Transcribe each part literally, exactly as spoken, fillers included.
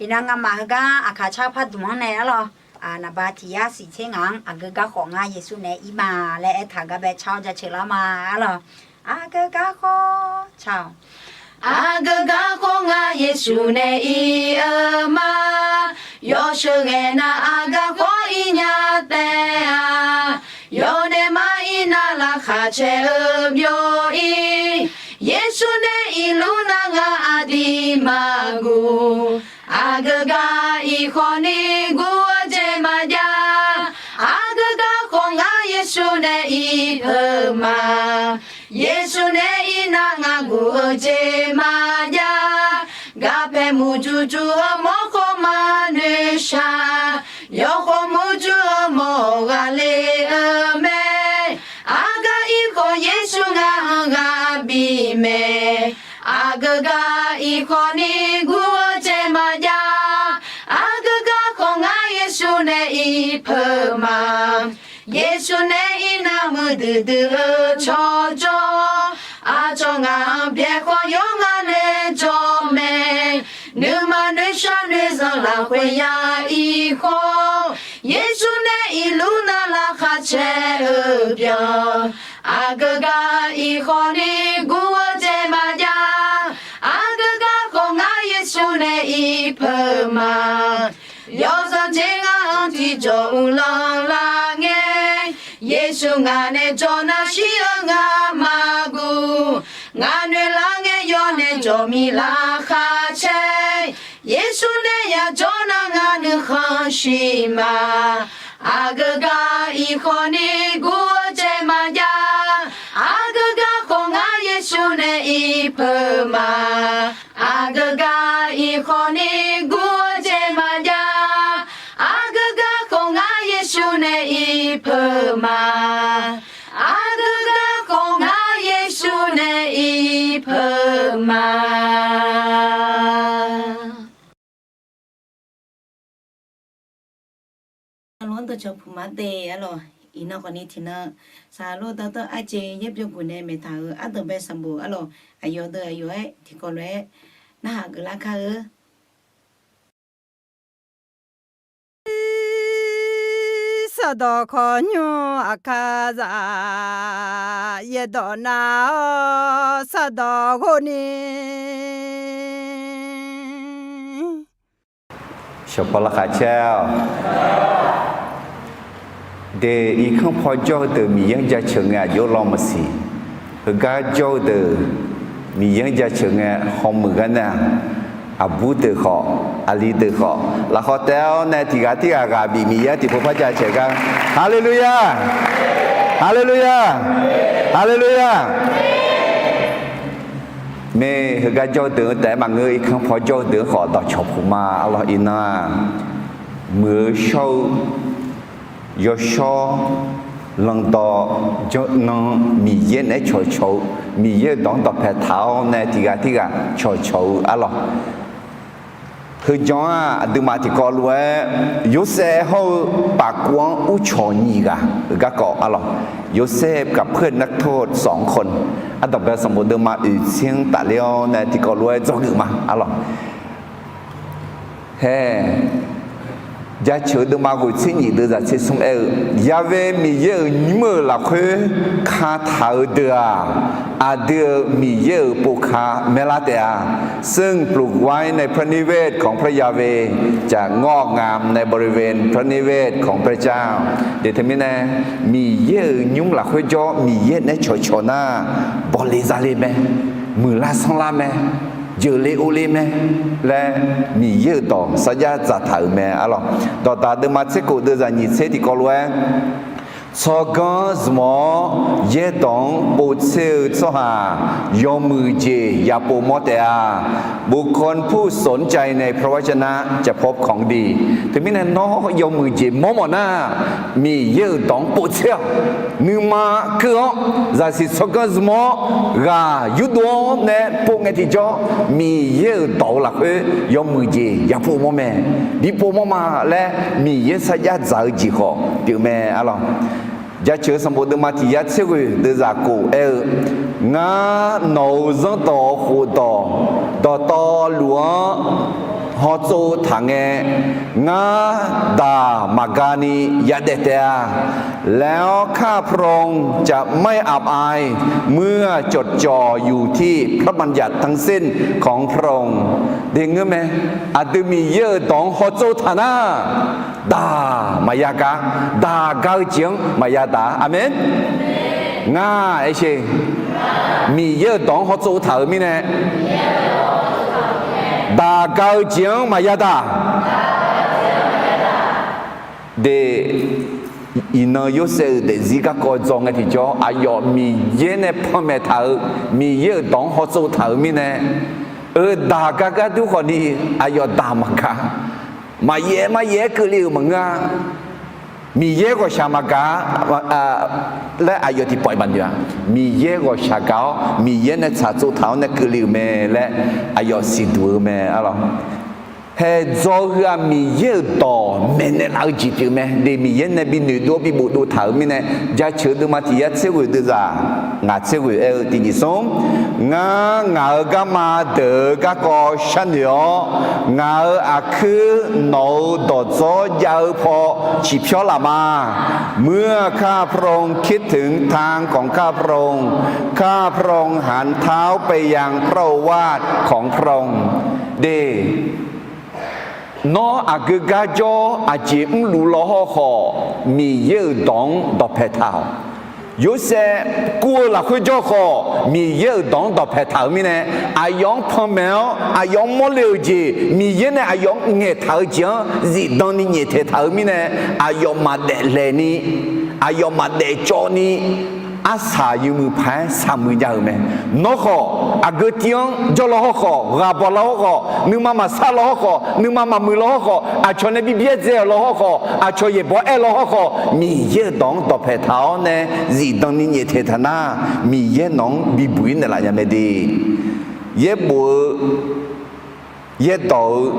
Iqnan ngamaf heugar aqkaq car pardmq-anr nae arlawq, naqba tiq yar siq tser ngaq-anr aqgeu garkhawf ngar Yeqsur nae ir ma laer aertaq gar bae car-awr jaceuq lar ma arlawq. Aqgeu garkhawf car-awq. Aqgeu garkhawf ngar Yeqsur nae ir-eu ma. Yawsheuq ngaeq nar aqgeu garkhawf ir nya taef-a. Yawdaef mar ir nar laqkhaq caer-eu byov ir. Yeqsur nae irluf nar ngar aqdir maqguv. Aqgeu gar ir khawf ni guv-eu jeq maqjav. Aqgeu garkhawf ngar Yeqsur nae ir peuq ma. Yeqsur nae ir nar ngar guv-eu jeq maqjav. Garpae murjur jur-eu mawrkhawf maqnoeq shaq. Yawkhawf murjur-eu mawr-eu ghaqler-eu mae. Aqgeu gar ir khawf Yeqsur ngar-anr ghaq bif mae. Aqgeu gar ir khawf ni guv-eu jeq maqjav. Aqgeu garkhawf ngar Yeqsur nae ir peuq ma. Yeqsur nae ir nar muiqdui dui-eu tsawrjawr. Aqcawq ngaq-anr byaeq khawf yawr ngar nae jawr mae. Nuima noeqshaq noeqzanq lafkhoer ya ir khawf. Yeqsur nae irluf nar laqkhaq caer-eu byan. Aqgeu gar ir khawf ni guv-eu jeq maqjav. Aqgeu garkhawf ngar Yeqsur nae ir peuq ma. Yawzanq jeq ngar-anr tiqjawq uvlanr lar ngae. Yeqsur ngaq nae jawr nar shir-eu ngar maqguv. Ngaq noeq lar ngae yawr nae jawq mir laqkhaq caer. Yeqsur nae yajawr nar ngar nuikhanr shir ma. Aqgeu gar ir khawf ni guv-eu jeq maqjav. Aqgeu garkhawf ngar Yeqsur nae ir peuq ma. Aqgeu gar ir khawf ni guv-eu jeq maqjav. Aqgeu garkhawf ngar Yeqsur nae ir peuq ma. Aqgeu garkhawf ngar Yeqsur nae ir peuq ma. Arlawq-anr dawqcawq puq ma te arlawq. Iqnan khawfni tiqnan saqlof dawrdanr arjeq yaerbyov guf nae maeqtaq-euq ardanqbae sanqbof arlawq, aqyawf deuq aqyawf-aer tiqkawv lof-aer narhaq geuflar kar-eu. Sardawq khawqnymr aqkar zaq, yaerdawq nar-awr sardawq ghov ni. Shawqpaw laqkhaq caer-awq. De irkanr paw jawr-eu deuq Miqyaer-anr jaceuq ngae aqjox law maqsiq. Heugar jawr-eu deuq Miqyaer-anr jaceuq ngae hawmuiq gar nar-aq, aqbur deuq khawf, aqli deuq khawf, lafkhawf taef-awr nae tiqghaq tirghaq ghaq bif Miqyaer-anr tiqpov par jaceuq gar. Haleluya! Haleluya! Haleluya! Mae, heugar jawr-eu deuq-anr taef-aer maqngeur, irkanr paw jawr-eu deuq-anr khawf dawqcawq puq ma arlawq. Iqnan-aq, muiq-eu shawr-eu yawshawr, landawv, janrnan, Miqyaer naeq-aer cawqcawq-eu, Miqyaer-euq dawq-anr dawqpae taq-awr nae tiqghaq tirghaq cawqcawq-eu arlawq. Heujan-aq aqduimaf tiqkawv lof-aer Yorsaev hawr-eu pafkuv-anr urcawq nyiq ghaq-eu garkawv arlawq. โยเซฟกับเพื่อนนักโทษสองคน Ardanqbae sanqbof deuvma oeqtser-anr tafler-awr nae tiqkawv lof-aer dzawgeuf ma arlawq. Hae, jaceuq-eu deuvma ghoeqtser nyiq deuvzaq tser smr aer-eu, Ya've Miqyaer-euq nymr-euq lafkhoer kataq-eu deuq-aq, aqdui-euq Miqyaer-euq povka maerlar taef-a. ซึ่งปลูกไว้ในพระนิเวศของพระยาห์เวห์ จะงอกงามในบริเวณพระนิเวศของพระเจ้า Deuq teumirnae, Miqyaer-euq nymr lafkhoer jawr Miqyaer naeq-aer cawqcawq nar, bawle zale mae, muiqlar sanrlar mae, jeuqle ovle mae laer Miqyaer-euq dawq sarjax dzaqtaq-euq mae arlawq. Dawqdaq deuvma tser kof deuvzaq nyiq tser tiqkawv lof-aer, tsawrganr zmq-awr yaerdawq-anr povtser-eu tsawrhaq yawmuiq jeq yapov mawr taef-a. บุคคลผู้สนใจในพระวจนะจะพบของดี Teumirnae nawr yawmuiq jeq mawr mawf nar, Miqyaer-euq dawq-anr povtser-awq. Nuima keuv-awr zaqsiq tsawrganr zmq-awr ghaq yurdov-awr nae pov ngae tiqjawr, Miqyaer-euq dawq-eu lafkhoer yawmuiq jeq yapov mawr mae. Bipov mawr ma laer Miqyaer sarjax dzaq-eu jeq khawf pyeuf mae arlawq. Jaceuq-eu sanqbof deuvma tiq yar tser ghoeq deuvzaq kof aer-eu, Ngar nawq-euq zanrdawq khofdawq dawqtawvluf-anr hawtsov taq ngae, ngar daq maqga ni yadaef taef-a laer-awr, kar พระองค์จะไม่อับอาย เมื่อจดจ่ออยู่ที่พระบัญญัติทั้งสิ้นของพระองค์ De ngeur mae, aqdui Miqyaer-euq dawq-anr hawtsov taq nar, daq maqya gar, daq ga-eu jeq-anr maqya daq. Aqmeq. Ngar aer sher, Miqyaer-euq dawq-anr hawtsov taq-euq mirnae, daq ga-eu jeq-anr maqya daq. De, iqnan Yorsaev-euq daefzir garkawv dzaw ngae tiqjawr, aqyawf Miqyaer nae panmaeq taq-euq, Miqyaer-euq dawq-anr hawtsov taq-euq mirnae, eu daq ga gar dur khawfni, aqyawf daq maqga, maqyaef maqyaef-aer keuvle-euq maqngeur-a. Miqyaer ghawqshaq maqgaq laer aqyawf tiqpawf-iq maqnoeq-a. Miqyaer ghawqshaq gaq-awr, Miqyaer nae tsaqtsov taq-awr nae keuvle-euq mae laer aqyawf siqduq-eu mae, arlawq. Haeqdzaw heu-aq, Miqyaer-euq dawq maeqnaeq laf-eu jeq pyeuf mae. De, Miqyaer nae bi noeqdov-awr bi bofdov taq-euq mirnae, jaceuq deuvma tiq yar tser ghoeq deuvzaq ngaq tser ghoeq aer-eu tiqjeq smr, Ngar ngaq-euq garma deuq-eu garkawv sharnoeq-awr, ngaq-euq aqkuir nawq-euq dawqdzawr jav-eu paw ciqpyawr laf ma. เมื่อข้าพระองค์คิดถึงทางของข้าพระองค์ ข้าพระองค์หันเท้าไปยังพระโอวาทของพระองค์ De, nawr aqgeu gar jawr-awr aqjeq mrluf law hawrkhawf, Miqyaer-euq dawq-anr dawqpae taq-awq. Yorsaev kuv-eu lafkhoer jawr khawf, Miqyaer-euq dawq-anr dawqpae taq-euq mirnae, aqyawf-anr panmaeq-awr aqyawf-anr mawrle-euq jeq, Miqyaer nae aqyawf-anr ngaeqtaq-eu jeq-anr zifdan ni nyaeftaeq taq-euq mirnae, aqyawf maqdaef laeq ni, aqyawf maqdaef cawv ni, arsaq yawmuiq paq-aer saqmuiq jav-euq mae. Nawr khawf, aqgeu tiv-anr jawr law hawrkhawf, ghaq bawq law hawrkhawf, nuima maqsar law hawrkhawf, nuima maqmuiq law hawrkhawf, aqcawq nae bi byaerdzae-euq law hawrkhawf, aqcawq yaeqbawq-aer law hawrkhawf, Miqyaer-euq dawq-anr dawqpae taq-awr nae zifdan ni nyaeftaeq taq nar, Miqyaer nawq-anr bibuq-ir naeqlaf nya mae de. Yaerbof-eu, yaerdawq-eu,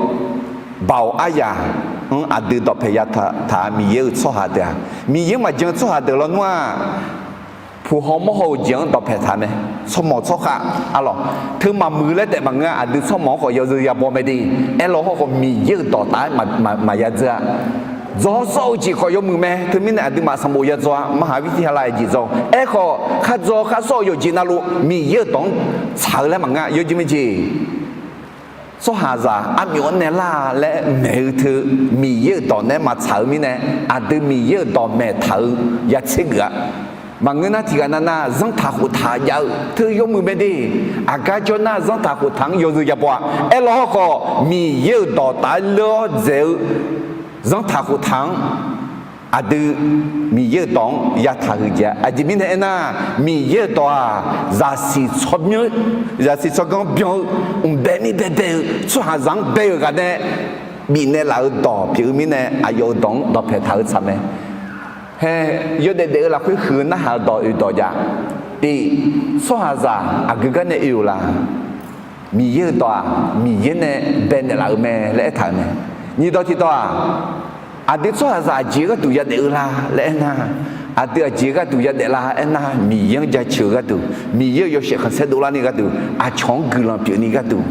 Baoq aryaq-anr aqdui dawqpae ya taq-a. Miqyaer-euq tsawrhaq deuq-aq, Miqyaer maqjan-eu tsawrhaq deuq lawnmr-aq, puq haw mawr haw-euq jeq-anr dawqpae taq mae. Tsawrmawq tsawrkhav, arlawq, teu maqmuiq laer taef maqngeur-a. Aqdui tsawrmawq-anr khawf yawzeu yabaw mae de. Aerlaw hawrkhawf, Miqyaer-euq dawqtaf-aer maqya dzeur-a. Dzaw sawr-eu jeq khawf yawmuiq mae. Teumirnae aqduimaf sanqbof ya dzaw-a. มหาวิทยาลัย jeq dzaw. Aerkhawf, khar dzaw khar sawr-eu yawqjeq navluf Miqyaer-euq dawq-anr tsaq-eu laer maqngeur-a. Yawjeq mae jeq, tsawrhaqzaq armyawf-anr nae lar laer maeq-eu teu, Miqyaer-euq dawq nae maqtsaq-eu mirnae, aqdui Miqyaer-euq dawq maeqtaq-eu ya tser geuf-a. Maqngeur nar, tiqghaq navnav zanrtaq khoftaq jav-eu teu yawmuiq mae de. Aqgar jawr nar, zanrtaq khoftaq-anr yawzeu yabaw-a. Aerlaw hawrkhawf, Miqyaer-euq dawqtaf-aer leur-awr dzaeq-eu zanrtaq khoftaq-anr aqdui Miqyaer-euq dawq-anr yataq huiq jeq-a. Aqjeq mirnae aernar, Miqyaer-euq dawq-aq, zaqsiq tsawrmyanr, zaqsiq tsawrganr byan-eu, mqbae mir baebae-eu, tsawrhaqzaq-anr bae-euq ghaq nae bifnaeq laf-eu dawq pyeuf-eu mirnae, aqyawf-euq dawq-anr dawqpae taq-eu tsaq mae. Hae, yawdaef daef-eu lafkhoer huiq-eu narhaq-eu dawq oeq dawq jav. Tiq, tsawrhaqzaq aqgeu gar nae oe-euq la? Miqyaer-euq dawq-aq, Miqyaer nae baenaeq laf-euq mae laer aertaq-euq mae. Nyiq dawq tiqdawq-aq, aqdui tsawrhaqzaq aqjeq-eu gharduq yadaef-eu la laer aernar, aqdui aqjeq-eu gharduq yadaef la aernar, Miqyaer-anr jaceuq-eu gharduq, Miqyaer-euq yawshaef khanqsaer dovlarni gharduq, aqcawq-anr guiqlanq pyeufni gharduq.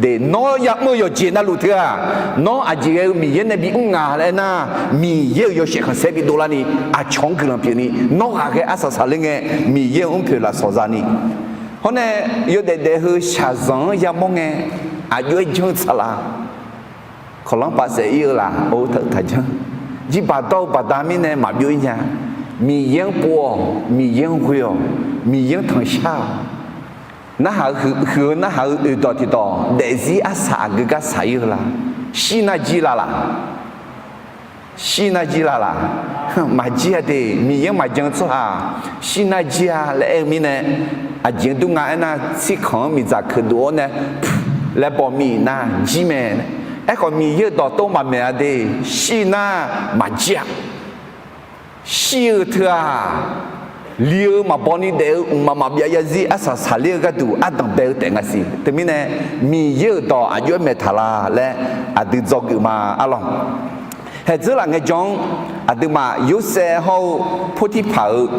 De, nawr ya'mr-eu yawqjeq navluf teu-aq, nawr aqjeq ghae-eu Miqyaer nae bimr nga laer aernar, Miqyaer-euq yawshaef khanqsaer bidov larni, aqcawq-anr guiqlanq pyeufni, nawr ghaqghae arsaq saqler ngae, Miqyaer-euq mrpoeq lafsawq zani. Hawr nae, yawdaef daef heu shaqzanq-anr yamawr ngae, aqjox-aer janr-eu tsaqlaq. Kawqlanr paf saef-ir-eu laf, or, taq janr. Jirbaq dawr-eu baqda mirnae maqbyov-ir nya. Miqyaer-anr pov-awq, Miqyaer-anr ghoe-awq, Miqyaer-anr tanqshar-awq. Narhaq-eu huiq-eu narhaq-eu oeqdawq tiqdawq daefzir arsaq aqgeu gar saq-ir-eu la? Shir nar jir la laq? Shir nar jir la laq? Maqjir-a de. Miqyaer-anr maqjan-eu tsawrhaq shir nar jir-a laer aer-eu mirnae, aqjeq-anr dur nga aernar, tsirkanq-anr miqdzaq keuqdov-awr nae laer baw mir-iq nar jir mae. Aerkhawf, Miqyaer-euq dawqtawv maqmaeq-a de. Shir nar maqjir-a. Shir-eu teu-aq, li-eu maqbaw ni daef-eu mqmaq maqbyav yarzir arsaq saqler-eu gharduq ardanq bae-eu taef nga siq. Teumirnae, Miqyaer-euq dawq aqjox-aer maeq taq la laer aqdui dzawgeuf ma, arlawq. Haeqdzeur laf ngaejawr-anr aqduimaf Yorsaev hawr-eu Potifar-euq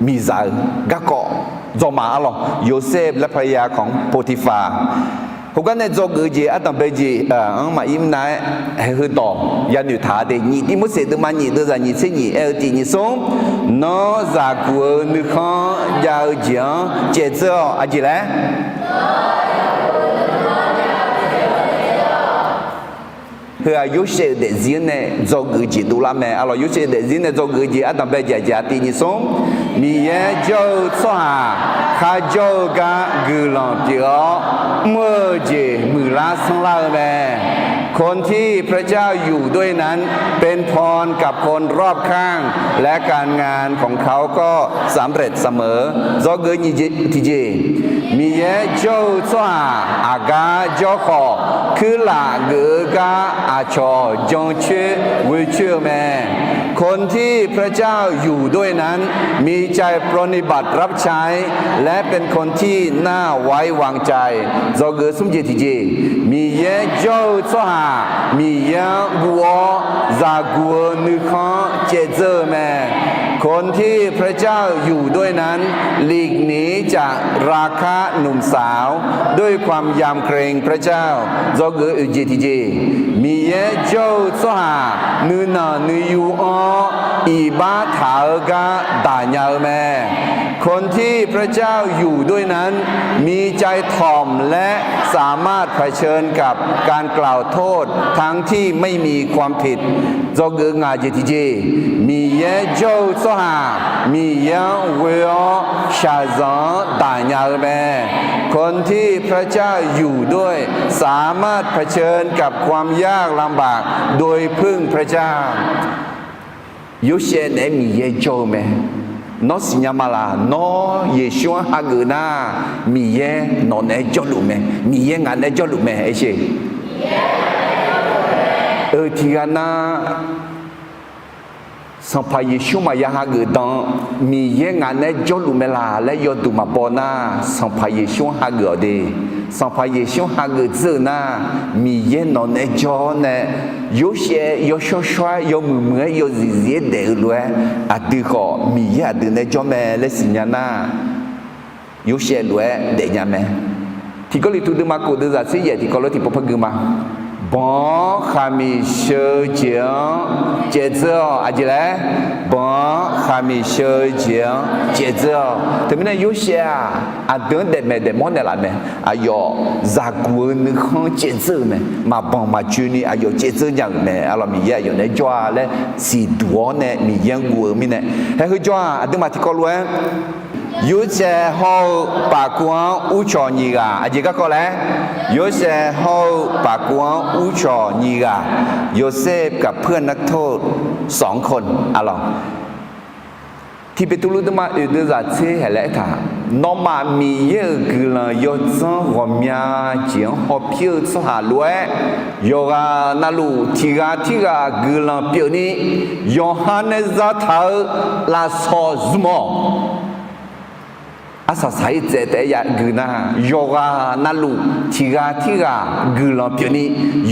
miqzaq-euq garkawv dzawma, arlawq. Yosef laer ภรรยาของโปติฟาร์ Heugar nae dzawgeuf-eu jeq ardanq bae jeq-anr maqir mr nar-aer, haeq heudawq yanoeq taq-a de. Nyiq Tivmorseq deuvma nyiq deuvzaq nyiq tser nyiq aer-eu tiq nyiq smr, Nawr zaqguq-eu nuikhanr jav-eu jeq-anr caevdzeur-awq. Aqjeq laer? Heu-aq Yorsaev-euq daefzir-anr nae dzawgeuf-eu jeq dovlar mae. Arlawq, Yorsaev-euq daefzir nae dzawgeuf-eu jeq ardanq bae jeq aqjeq tiq nyiq smr, Miqyaer jawr-eu tsawrhaq kharjawr-eu gar guiqlanq pyeuf-awr mr-eu jeq muiqlar sanrlar-eu mae. คนที่พระเจ้าอยู่ด้วยนั้น เป็นพรกับคนรอบข้าง และการงานของเขาก็สำเร็จเสมอ Dzawgeuf nyiq jeq tiqjeq, Miqyaer jawr-eu tsawrhaq aqgar jawr khawf, kuirlaf geuf-eu gar aqcawq jancoer ghoecoer-eu mae. คนที่พระเจ้าอยู่ด้วยนั้น มีใจปรนนิบัติรับใช้ และเป็นคนที่น่าไว้วางใจ Dzawgeuf smr jeq tiqjeq, Miqyaer jawr-eu tsawrhaq Miqyaer-anr guv-awr zaqguq-eu nuikhanr caevdzeur-eu mae. คนที่พระเจ้าอยู่ด้วยนั้น หลีกหนีจากราคะหนุ่มสาว ด้วยความยำเกรงพระเจ้า Dzawgeuf oeq jeq tiqjeq, Miqyaer jawr-eu tsawrhaq nuinanq nuiyu-anr iqbax taq-eu gar daqnya-eu mae. คนที่พระเจ้าอยู่ด้วยนั้น มีใจถ่อมและสามารถเผชิญกับการกล่าวโทษทั้งที่ไม่มีความผิด Dzawgeuf ngaq jeq tiqjeq, Miqyaer jawr-eu tsawrhaq Miqyaer-anr ghoe-awr shaqzanq-anr daqnya-eu mae. คนที่พระเจ้าอยู่ด้วย สามารถเผชิญกับความยากลำบากโดยพึ่งพระเจ้า Yorsaev naeq-aer Miqyaer jawr-eu mae. Nawr siqnya ma laq? Nawr Yeqsur-anr hageuf nar, Miqyaer nawq naeq-aer jawrluf mae. Miqyaer ngaq naeq-aer jawrluf mae, aersheq. Eu, tiqghaq nar, Sanqpaq Yeqsur maqya hageuf dan, Miqyaer ngaq naeq-aer jawrluf mae laq laer yawduq maqbaw nar, Sanqpaq Yeqsur-anr hageuf-awq de. Sanqpaq Yeqsur-anr hageuf dzeur-eu nar, Miqyaer nawq naeq-aer jawr-awr nae, Yorsaev yawshawr shawr-aer yawmuiq muiq-aer yawzif zif-aer daef-eu lof-aer, aqdui khawf Miqyaer aqdui naeq-aer jawr mae laer siqnya nar, Yorsaev lof-aer daefnya mae. Tiqkawv liqtuv deuvma kof deuvzaq tser yaef tiqkawv lof tiqpov par gui ma. Banq-anr khaqmiq sheu-eu jeq-anr caevdzeur-awq. Aqjeq laer? Banq-anr khaqmiq sheu-eu jeq-anr caevdzeur-awq. Teumirnae Yorsaev-aq, aqdui-anr daefmaeq daefmawr naeqlaf mae. Aqyawf zaqguq-eu nuikhanr caevdzeur-euq mae. Maqbanq maqjoeni aqyawf caevdzeur nya-euq mae. Arlawq, Miqyaer aqyawf naeq-aer jawr-a laer siqduq-awr nae Miqyaer-anr guv-eu mirnae. Haeq heujawr-aq, aqduimaf tiqkawv lof-aer Yorsaev hawr-eu pafkuv-anr urcawq nyiq ghaq, aqjeq garkawv laer? Yorsaev hawr-eu pafkuv-anr urcawq nyiq ghaq, โยเซฟกับเพื่อนนักโทษสองคน arlawq. Tiqpeqtuvluv deuvma oeq deuvzaq tser haeq laer aertaq, nawmaf Miqyaer-euq guiqlanq yawdzanr ghawqmya jeq-anr hawpir-eu tsawrhaq lof-aer, yawqghaq navluf tiqghaq tirghaq guiqlanq pyeufni, yawqha nae zataq-eu lafsawq zmq-awq. Arsaq saq-ir tsaev taef-aer yagui nar, yawqghaq navluf tiqghaq tirghaq guiqlanq pyeufni,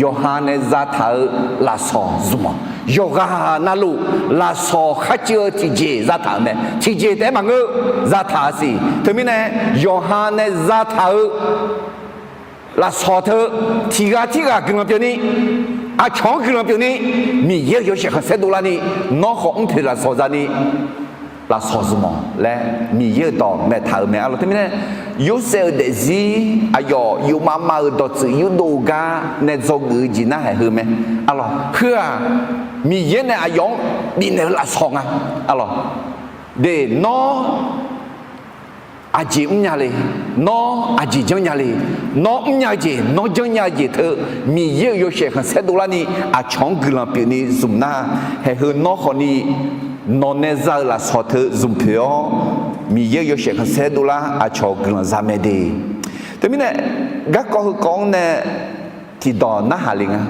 yawqha nae zataq-eu lafsawq zmq-awq. Yawqghaq navluf lafsawq kharcuiv-eu tiqjeq zataq-euq mae. Tiqjeq taef-aer maqngeur, zataq-euq siq. Teumirnae yawqha nae zataq-eu lafsawq teu tiqghaq tirghaq guiqlanq pyeufni, aqcawq-anr guiqlanq pyeufni, Miqyaer-euq yawshaef khanqsaer dovlarni, nawr khawf mrpoeq lafsawq zani, lafsawq zmq-awq laer Miqyaer-euq dawq maeqtaq-euq mae. Arlawq, teumirnae Yorsaev-euq daefzir aqyawf yufmav mav-euq dawqtsuif yurdov-eu gar nae dzawgeuf-eu jeq nar haeq heu mae. Arlawq, heu-aq Miqyaer nae aqyawf-anr bifnaeq-eu lafsawq nga. Arlawq, de nawr aqjeq mrnya le, nawr aqjeq janrnya le, nawr mrnya-eu jeq, nawr janrnya-eu jeq teu, Miqyaer-euq yawshaef khanqsaer dovlarni aqcawq-anr guiqlanq pyeufni zmq nar, haeq heu nawr khawfni nawq nae za-eu lafsawq teu zmq poeq-awr, Miqyaer-euq yawshaef khanqsaer dovlar aqcawq guiqlanq za mae de. Teumirnae garkawv heukawv-anr nae tiqdawq narhaq le nga.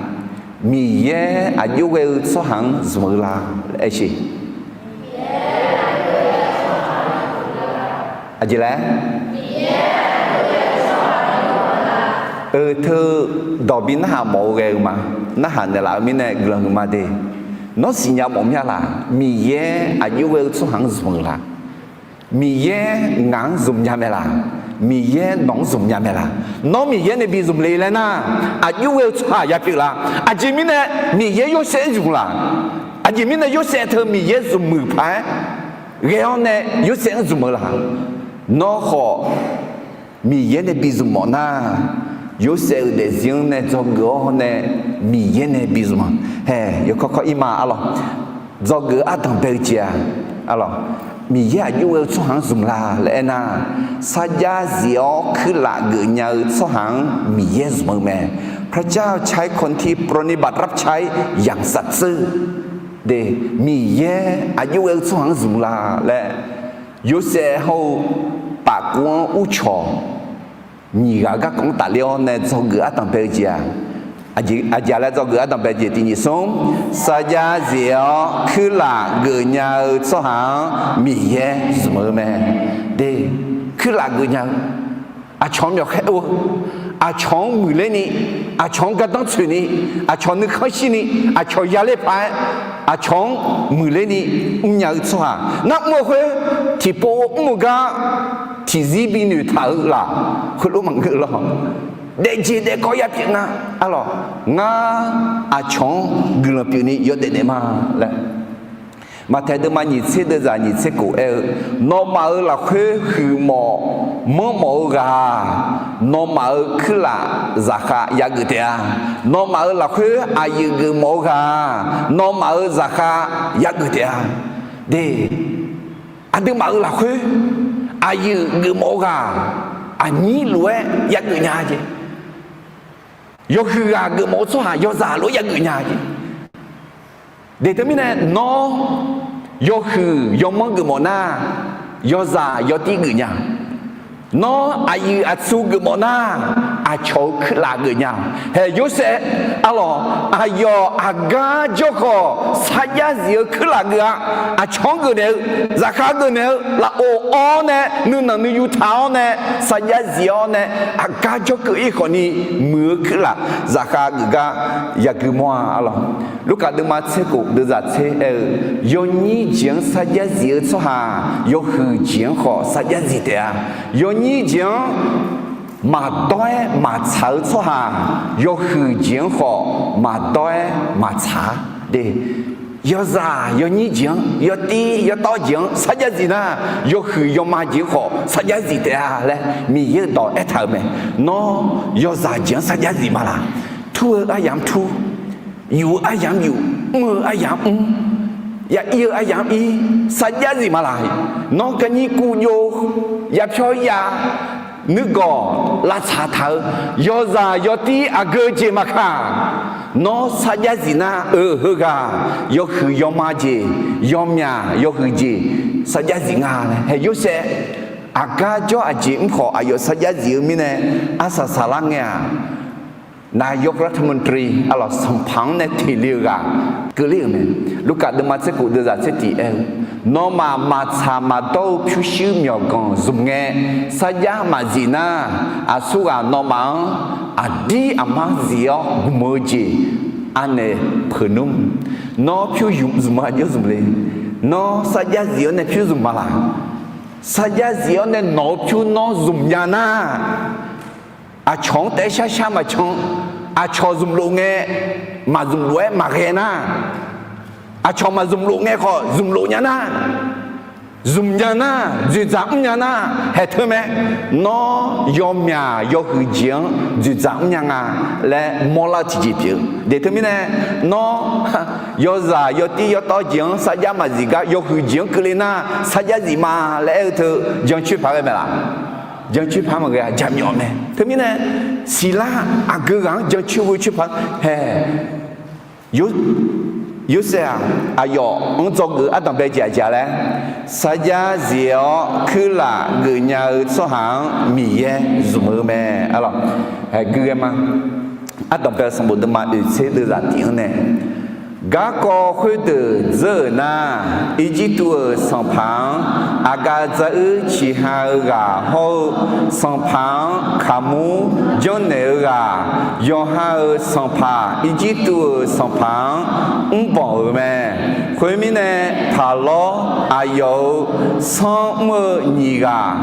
Miqyaer aqjox ghae-eu tsawrhaq-anr zmq-eu la? Aersheq. Aqjeq laer? Eu, teu dawq bi narhaq mawf-eu ghae-eu ma. Narhaq naeqlaf-eu mirnae guiqlanq huiqma de. Nawr siqnya mawf mya laq? Miqyaer aqjox ghae-eu tsawrhaq-anr zmq-eu la? Miqyaer ngaq-anr zmq nya mae laq? Miqyaer nawq-anr zmq nya mae laq? Nawr Miqyaer nae bi zmq le laer nar, aqjox ghae-eu tsawrhaq yapyeuf laq? Aqjeq mirnae Miqyaer Yorsaev-anr zmq laq? Aqjeq mirnae Yorsaev teu Miqyaer zmqmuiq paq-aer ghae-awr nae Yorsaev-anr zmq-eu laq? Nawr khawf Miqyaer nae bi zmq mawf nar, Yorsaev-euq daefzir-anr nae dzawgeuf-awr nae Miqyaer nae bi zmq-a. Hae, yawkawr kawr ir ma arlawq. Dzawgeuf-eu ardanq bae-eu jeq-aq, arlawq, Miqyaer aqjox ghae-eu tsawrhaq-anr zmq la laer aernar, sarjax zif-awr kuirlaf geufnya-eu tsawrhaq-anr Miqyaer zmq-eu mae. พระเจ้าใช้คนที่ปรนนิบัติรับใช้อย่างสัตย์ซื่อ De, Miqyaer aqjox ghae-eu tsawrhaq-anr zmq la laer, Yorsaev hawr-eu pafkov-anr urcawq nyiq ghaq garkawv-anr tafler-awr nae dzawgeuf ardanq bae-eu jeq-aq, aqjeq laer dzawgeuf ardanq bae jeq tiq nyiq smr, sarjax zif-awr kuirlaf geufnya-eu tsawrhaq-anr Miqyaer zmq-eu mae. De, kuirlaf geufnya-eu, aqcawq-anr myawqkhaer or-eu, aqcawq-anr muiqler ni, aqcawq-anr gardanr tsoeq ni, aqcawq nuikhanr shir ni, aqcawq yaler paq-aer, aqcawq-anr muiqler ni mrnya-eu tsawrhaq nar mr-eu khoer, tiqpov mr-eu gar tiqzir binoeq taq-eu laf, khoerlof maqngeur lawr. Daefjeq daefkawv yapyeuf nga, arlawq, ngar aqcawq-anr guiqlanq pyeuf ni yawdaef daef ma laer. Maqtaeq deuvma nyiq tser deuvzaq nyiq tser kof aer-eu, nawmaf-euq lafkhoer huiqmawf manrmawf-eu ghaq, nawmaf-euq kuirlaf zaqkhav yageuf taef-a. Nawmaf-euq lafkhoer aqyuif geufmawf-eu ghaq, nawmaf-euq zaqkhav yageuf taef-a. De, aqduimaf-euq lafkhoer aqyuif geufmawf-eu ghaq, aqnyir lof-aer yageuf nya jeq. Yawhuiq ghaq geufmawf-eu tsawrhaq yawzaq lof-aer yageuf nya jeq. De teumirnae nawr yawhuiq yawmanr geufmawf nar, yawzaq yawtir geuf nya. Nawr aqyuif aqtsu geufmawf nar, aqcawq-euq kuirlaf geuf nya. Hae Yorsaev, arlawq, aqyawf aqgar jawr khawf sarjax zif-eu kuirlaf geuf-a. Aqcawq-anr geufnaeq-eu, zaqkhav geufnaeq-eu lafov awr nae nuinanq nuiyu taq-awr nae sarjax zif-awr nae aqgar jawrkeuv ir khawfni muiq-eu kuirlaf zaqkhav geuf gar yagui mawr-a, arlawq. Lurkaf deuvma tser khof deuvzaq tser aer-eu, yawnyir jeq-anr sarjax zif-eu tsawrhaq yawhuiq jeq-anr khawf sarjax zif taef-a. Yawnyir jeq-anr maqdawr-aer maqtsaq-eu tsawrhaq yawhuiq jeq-anr khawf maqdawr-aer maqtsaq-a. De, yawzaq yawnyir jeq-anr, yawtir yawtawv jeq-anr sarjax zif nar, yawhuiq yawma jeq-anr khawf sarjax zif taef-a laer Miqyaer-euq dawq aertaq-euq mae. Nawr yawzaq jeq-anr sarjax zif ma laq? Tur-eu aryamq-anr tur, yuf-eu aryamq-anr yuf, mr-eu aryamq-anr mr, ya ir-eu aryamq-anr ir, sarjax zif ma laq? Nawr garnyir kuv jov, yapyawr ya, nuigawq lavtsaq taq-eu, yawzaq yawtir aqgeu jeq maqkaq, nawr sarjax zif nar-eu heughaq, yawhuiq yawma jeq, yawmyaq yawhuiq jeq sarjax zif nga laer. Hae Yorsaev, aqgar jawr aqjeq mr khawf aqyawf sarjax zif-eu mirnae arsaq saqlar ngae-aq, นายกรัฐมนตรี arlawq, sanqpaq-anr nae teq le-eu ghaq keuvler-euq mae. Lurkaf deuvma tser khof deuvzaq tser tiq aer-eu, nawmaf maqtsaq maqdawr-eu pyurshuir myawqganq zmq ngae, sarjax maqzif nar, aqsurghaq nawmaf-anr aqdir aqmar zif-awr gmq-eu jeq anaeq peuq nmr. Nawr pyur yuf zmq-eu aqjox zmq le? Nawr sarjax zif-awr nae pyur zmq ma laq? Sarjax zif-awr nae nawq-eu pyur nawr zmq nya nar, aqcawq-anr taef-aer sharshar maqcan, aqcawq zmqlof ngae, maqzmqlof-aer maqghae nar, aqcawq maqzmqlof ngae khawf zmqlof nya nar, zmq nya nar, dzoeqdzaq mr nya nar, haeq teu mae. Nawr yawmyaq yawhuiq jeq-anr dzoeqdzaq mrnya nga laer mawrlar-eu tiqjeq pyeuf-eu. De teumirnae, nawr yawzaq yawtir yawtawv jeq-anr sarjax maqzif gar yawhuiq jeq-anr keuvle nar, sarjax zif ma laer aer-eu teu jancoer paq ghae mae laq? Jancoer paq maqghae-a, jaqmyawf mae. Teumirnae, siqlar aqgeu ghaq-anr jancoer ghoe coer paq hae. Yorsaev-aq, aqyawf-anr dzawgeuf ardanq bae jeq aqjeq laer, sarjax zif-awr kuirlaf geufnya-eu tsawrhaq-anr Miqyaer zmq-eu mae, arlawq. Haeq gui ghae ma. Ardanq bae-eu sanqbof deuvma oeq tser deuvzaq tiq-anr nae, Garkawv khoerdeuq dzeur-euq nar, Irjirtuv-euq sanqpaq-anr Aqgaf dzaruir ciqha-eu ghaq hawr-eu, sanqpaq-anr kaqmur janrnaeq-eu ghaq, yawqha-euq sanqpaq, Irjirtuv-euq sanqpaq-anr mrbanq-euq mae. Khoermirnae, Paqlawr aqyawf-euq sanr mr-eu nyiq ghaq,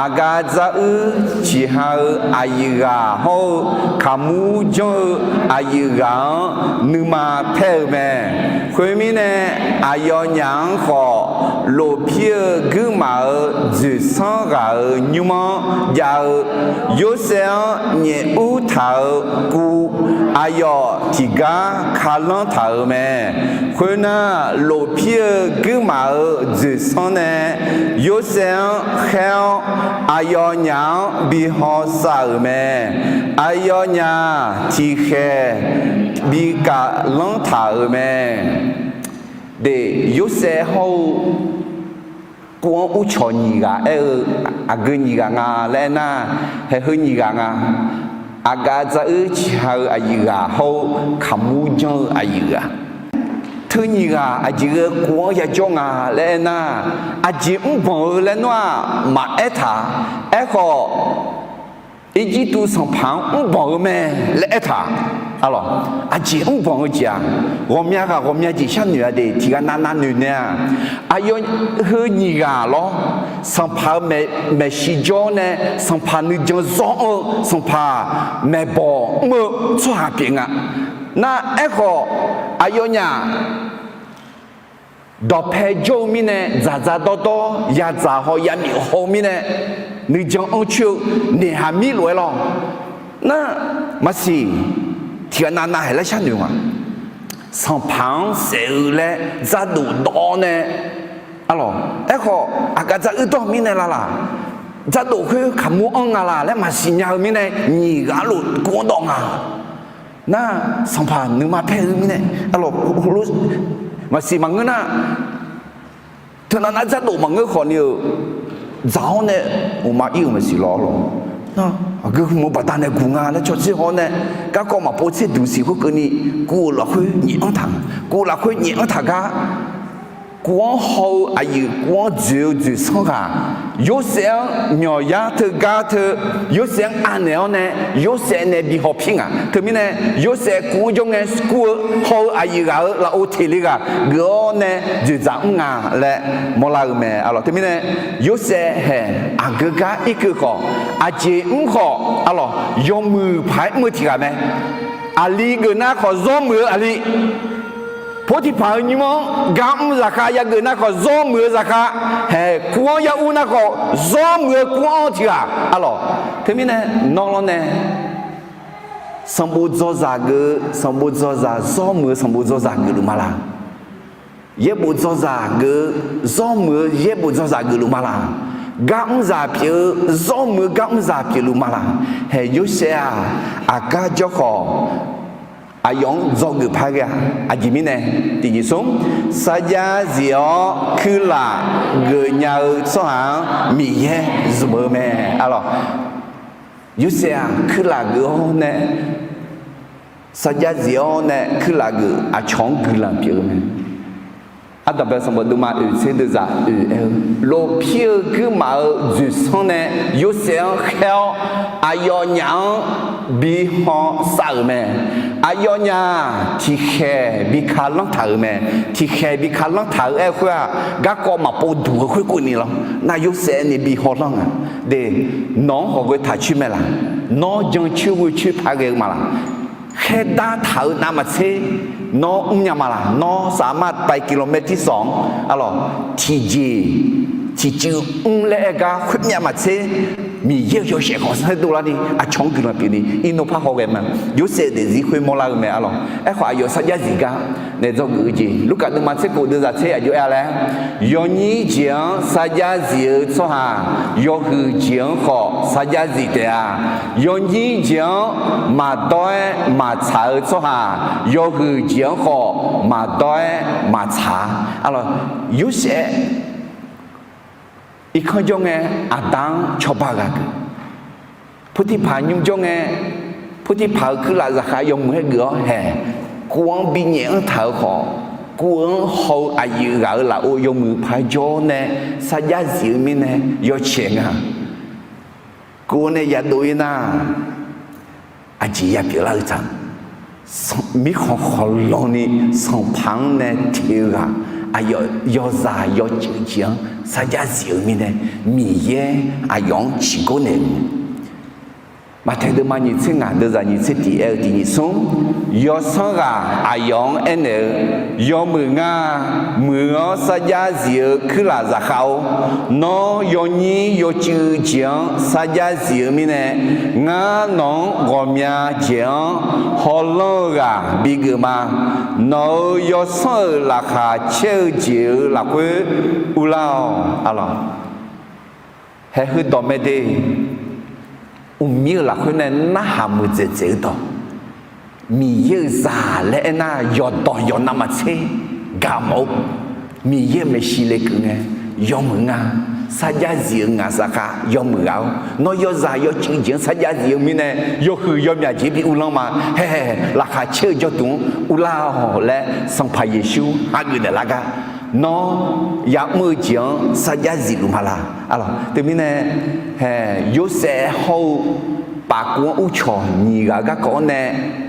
Aqgaf dzaruir ciqha-eu aqyuif ghaq hawr-eu, kaqmur janr-eu aqyuif ghaq-anr nuima paer-eu mae. Khoermirnae, aqyawfnyaf-anr khawf, lofpir-eu guirmaf-euq dzoeqsanr ghaq-euq nymr-anr jav-eu, Yorsaev-anr nyaef ur taq-euq kuv, aqyawf tiqgar kalanr taq-euq mae. Khoernar, lofpir-eu guirmaf-euq dzoeqsanr nae Yorsaev-anr khaer-awr, aqyawfnyaf-anr bi hawsav-euq mae. Aqyawfnyaf tiqkhaeq bi kaflanr taq-euq mae. De, Yorsaev hawr-eu kuv-anr urcawq nyiq ghaq aer-eu, aqgeu nyiq ghaq nga laer aernar, haeq heu nyiq ghaq nga. Aqgaf dzaruir ciqha-eu aqyuif ghaq hawr-eu, kaqmur janr-eu aqyuif ghaq. Teu nyiq ghaq aqjeq ghae kuv-anr yajawr nga laer aernar, aqjeq mrbanq-eu laer nawr-aq maqaer taq. Aerkhawf, Irjirtuv sanqpaq-anr mrbanq-eu mae laer aertaq. Arlawq, aqjeq mrbanq-eu jeq-aq, ghawqmya ghaq ghawqmya jeq sharnoeq-a de, tiqghaq navnav noeq nae-aq, aqyawf heu nyiq ghaq lawr, sanqpaq-euq maeqshi jawr nae, sanqpaq nuijan zawr-eu, sanqpaq maeqbawq mr-eu tsawrhaq pyeuf nga. Nar aerkhawf, aqyawfnyaf dawqpae jawr-eu mirnae, dzaqdzaq dawrdawr yadzaq haw yamyuf haw-eu mirnae, nuijan anr coer-eu naeqhaq mir lof-aer lawr. Nar, maqsiq, tiqghaq navnav haeq laer sharnoeq nga. Sanqpaq-anr saef-eu laer dzardof dawv-awr nae, arlawq, aerkhawf aqgaf dzaruir dawr mirnae lalaq, dzardof khoer kaqmur anr nga laq laer maqsiq nya-eu mirnae, nyiq ghaq lof kuv-anr dawv nga. Nar, sanqpaq nuima paer-eu mirnae, arlawq, maqsiq maqngeur nar, teunav nar dzardof maqngeur khawf ni-euq, dzaq-awr nae uqma ir-euq maqsiq lawr lawr. Nar, aqgeu hmq-eu baqdanae guq nga laer cawtser haw-awr nae, garkawv maqpov tser duq siq khoerkeuvni, kuv-euq lafkhoer nyaef anr taq, kuv-euq lafkhoer nyaef anr taq gar, kuv-anr haw-eu aqyuif, kuv-anr dzoeq-eu dzoeqsanr ghaq, Yorsaev-anr myawqyar teugar teu, Yorsaev-anr anaeq-awr nae, Yorsaev nae bi hawpir nga. Teumirnae, Yorsaev kuv-anr jawr ngae kur-eu haw-eu aqyuif ghaq-euq lafov teq le ghaq geuf-awr nae dzoeqdzaq mr nga laer mawrlar-eu mae. Arlawq, teumirnae, Yorsaev haeq aqgeu gar irkeuv khawf, aqjeq mr khawf, arlawq, yawmuiq paq-aer mr-eu tiq ghaq mae. Aqli geuf nar khawf zawr muiq-eu aqli, Potiqpaq-euq nymr-anr gar mr zaqkhav yageuf nar khawf zawr muiq-eu zaqkhav, haeq kur-anr yar ur nar khawf zawr muiq-eu kur-anr tiq ghaq. Arlawq, teumirnae nawr lawr nae, sanqbof dzawzaq geuf-eu sanqbof dzawzaq zawr muiq-eu sanqbof dzawzaq geufluf ma laq? Yaerbof dzawzaq geuf-eu zawr muiq-eu yaerbof dzawzaq geufluf ma laq? Gar mrzaq pyeuf-eu zawr muiq-eu gar mrzaq pyeufluf ma laq? Haeq Yorsaev-aq, aqgar jawr khawf, aqyawf-anr dzawgeuf par ghae-a. Aqjeq mirnae, tiqjeq smr, sarjax zif-awr kuirlaf geuf nya-eu tsawrhaq-anr Miqyaer zmq-eu mae. Arlawq, Yorsaev-aq kuirlaf geuf-awr nae, sarjax zif-awr nae kuirlaf geuf aqcawq-anr guiqlanq pyeuf-eu mae. Ardanqbae sanqbof deuvma oeq tser deuvzaq oeq aer-eu, lofpir-eu guirmaf-euq dzoeqsanr nae Yorsaev-anr khaer-awr, aqyawfnyaf-anr bi hawsav-euq mae. Aqyawfnyaf tiqkhaeq bi kalanr taq-euq mae. Tiqkhaeq bi kalanr taq-eu aer-eu khoer-aq, garkawv maqpov duq-eu khoerkeuvni lawr. Nar Yorsaev nae bi hawlanr nga. De, nawq-anr hawqghae taq coer mae laq? Nawr jancoer ghoecoer par ghae-eu ma laq? Khaerdar taq-eu navmaqtser nawr mrnya ma laq? Nawr safmar pai kilawmaer tirsawq-anr, arlawq, tiqjeq tiqcuiv mr laer aer gar khoermyav maqtser, Miqyaer-euq yawshaef khanqsaer dovlarni aqcawq-anr guiqlanq pyeufni irnur par hawghae ma. Yorsaev daefzir khoer mawrlar-eu mae, arlawq. Aerkhawf aqyawf sarjax zif gar nae dzawgeuf-eu jeq, Lurkaf deuvma tser kof deuvzaq tser aqjox aer-a laer, yawnyir jeq-anr sarjax zif-eu tsawrhaq, yawhuiq jeq-anr khawf sarjax zif taef-a. Yawnyir jeq-anr maqdawr-aer maqtsaq-eu tsawrhaq, yawhuiq jeq-anr khawf maqdawr-aer maqtsaq-a. Arlawq, Yorsaev irkanr jawr ngae, aqda-anr cawba ghaq geuf. Potiqpaq nymr jawr ngae, Potiqpaq-euq kuirlaf zaqkhav yawmuiq-aer geuf-awr haeq, Kuv-anr binyaef-anr taq-eu khawf, kuv-anr haw-eu aqyuif ghaq-euq lafov yawmuiq paq-aer jawr nae sarjax zif-eu mirnae yawcaeq nga. Kuv-anr nae yadov-ir nar, aqjeq yapyeuf lar-eu tsaq. Mirkhanq khawqlanni Sanqpaq-anr nae teq-eu ghaq, aqyawf yawzaq yawcuiv jeq-anr sarjax zif-eu mirnae, Miqyaer aqyawf-anr ciqgor naeq-eu mae. Maqtaeq deuvma nyiq tser ngaq deuvzaq nyiq tser tiq aer-eu tiq nyiq smr, yawsanr ghaq aqyawf-anr aernaeq-eu, Yawmuiq ngar, muiq-anr sarjax zif-eu kuirlaf zaqkhav-or, nawr yawnyir yawcuiv jeq-anr sarjax zif-eu mirnae, ngar nawq-anr ghawqmya jeq-anr hawlanr-eu ghaq bigeuf ma. Nawq-euq yawsanr-euq laqkhaq caer-eu jeq-euq lafkhoer urlar-awq. Arlawq, haeq heu dawq mae de. Uqmir-euq lafkhoer nae narhaq muiqdzaeq dzaeq-eu dawq, Miqyaer-euq zaq laer aernar, yawqdawq yawqnavmaqtser gaq mawf-eu Miqyaer-euq maeqshi lekeuv ngae, yawmuiq nga, sarjax zif-eu ngaq zaqkhav yawmuiq ghaq-or, nawr yawzaq yawcuiv jeq-anr sarjax zif-eu mirnae, yawhuiq yawmyaq jeq bi uvlanr ma. Haeq, laqkhaq caer-eu jawrduq-anr uvlar-awq laer Sanqpaq Yeqsur hageuf naeqlar gar, nawr ya'mr-eu jeq-anr sarjax zifluf ma laq? Arlawq, teumirnae, haeq, Yorsaev hawr-eu pafkuv-anr uvcawq nyiq ghaq-eu garkawv-anr nae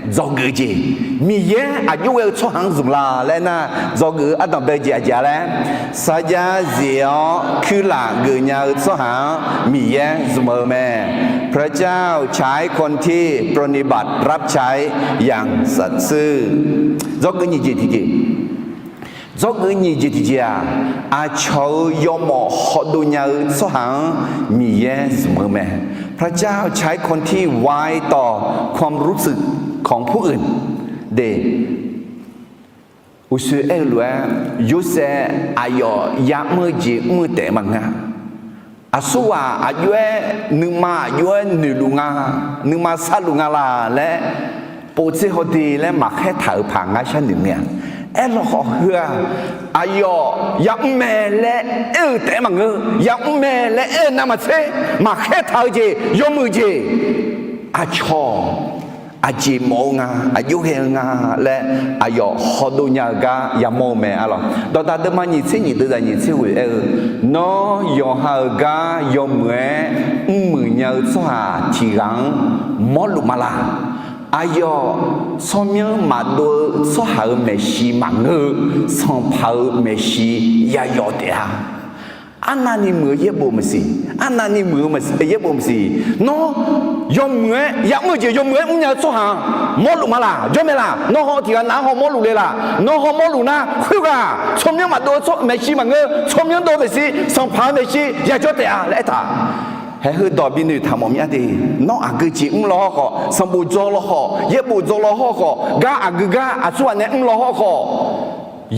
dzawgeuf-eu jeq, Miqyaer aqjox ghae-eu tsawrhaq-anr zmq la laer nar, dzawgeuf-eu ardanq bae-eu jeq aqjeq-a laer, sarjax zif-awr kuirlaf geufnya-eu tsawrhaq-anr Miqyaer zmq-eu mae. พระเจ้าใช้คนที่ปรนนิบัติรับใช้อย่างสัตย์ซื่อ Dzawgeuf nyiq jeq tiqjeq. Dzawgeuf nyiq jeq tiqjeq-aq, aqcawq-euq yawmawf hawdov nya-eu tsawrhaq-anr Miqyaer zmq-eu mae. พระเจ้าใช้คนที่ไว้ต่อความรู้สึกของผู้อื่น de. Uqshoe aer-eu lof-aer, Yorsaev aqyawf ya'mr-eu jeq mr-eu taef maqngeur-a. Aqsurghaq aqjox-aer nuima aqjox-aer noeqluf nga, nuima sarluf nga laq laer, povtser hawde laer maqkhaer taq-euq paq ngar sharnoeq mae-a. Aerlawkhawf heu-aq, aqyawf ya'mr mae laer aer-eu taef-aer maqngeur, ya'mr mae laer aer-eu navmaqtser maqkhaer taq-eu jeq, yawmuiq jeq, aqcawq aqjeq mawf-eu nga, aqjox ghae-eu nga laer aqyawf hawdov nya-eu gar yamawr-eu mae. Arlawq, dawqdaq deuvma nyiq tser nyiq deuvzaq nyiq tser ghoeq aer-eu, Nawr yawqha-euq gar yawmuiq-aer mrmuiq nya-eu tsawrhaq tiq ghaq-anr mawrluf ma laq? Aqyawf tsawrmyanr maqdov-eu tsawrhaq-euq maeqshi maqngeur-eu, Sanqpaq-euq maeqshi yayawf taef-a. Arnavni muiq-eu yaerbof maqsiq, arnavni muiq-eu yaerbof maqsiq. Nawr yawmuiq-aer ya'mr-eu jeq yawmuiq-aer mrnya-eu tsawrhaq-anr mawrluf ma laq? Jawr mae laq? Nawr haw tiq ghaq nav-anr haw mawrluf le laq? Nawr haw mawrluf nar, khoerghaq tsawrmyanr maqdov-eu maeqshi maqngeur, tsawrmyanr dov-eu maeqshi, Sanqpaq-euq maeqshi yajawr taef-a laer aertaq. Haeq heu dawq bi noeqtaq mawf mir-a de. Nawr aqgeu jeq mr law hawr khawf, sanqbof dzaw law khawf, yaerbof dzaw law hawr khawf, gar aqgeu gar aqsurghaq nae mr law hawr khawf,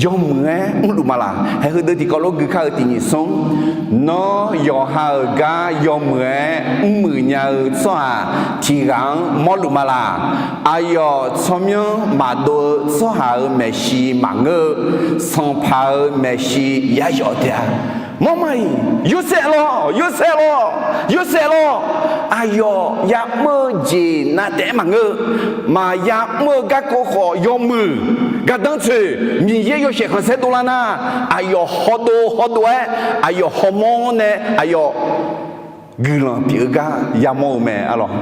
yawmuiq-aer mrluf ma laq? Haeq heu deuv tiqkawv lof gui kar-eu tiq nyiq smr, Nawr yawqha-euq gar yawmuiq-aer mrmuiq nya-eu tsawrhaq tiq ghaq-anr mawrluf ma laq? Aqyawf tsawrmyanr maqdov-eu tsawrhaq-euq maeqshi maqngeur-eu, Sanqpaq-euq maeqshi yayawf taef-a. Mawrma-iq, Yorsaev lawr, Yorsaev lawr, Yorsaev lawr. Aqyawf ya'mr-eu jeq nav taef-aer maqngeur. Maqya mr-eu garkawv khawf yawmuiq gardanr tsoeq Miqyaer yawshaef khanqsaer dovlar nar, aqyawf hawdov hawdov-aer aqyawf hawmawr nae aqyawf guiqlanq pyeuf-eu gar yamawr-eu mae. Arlawq,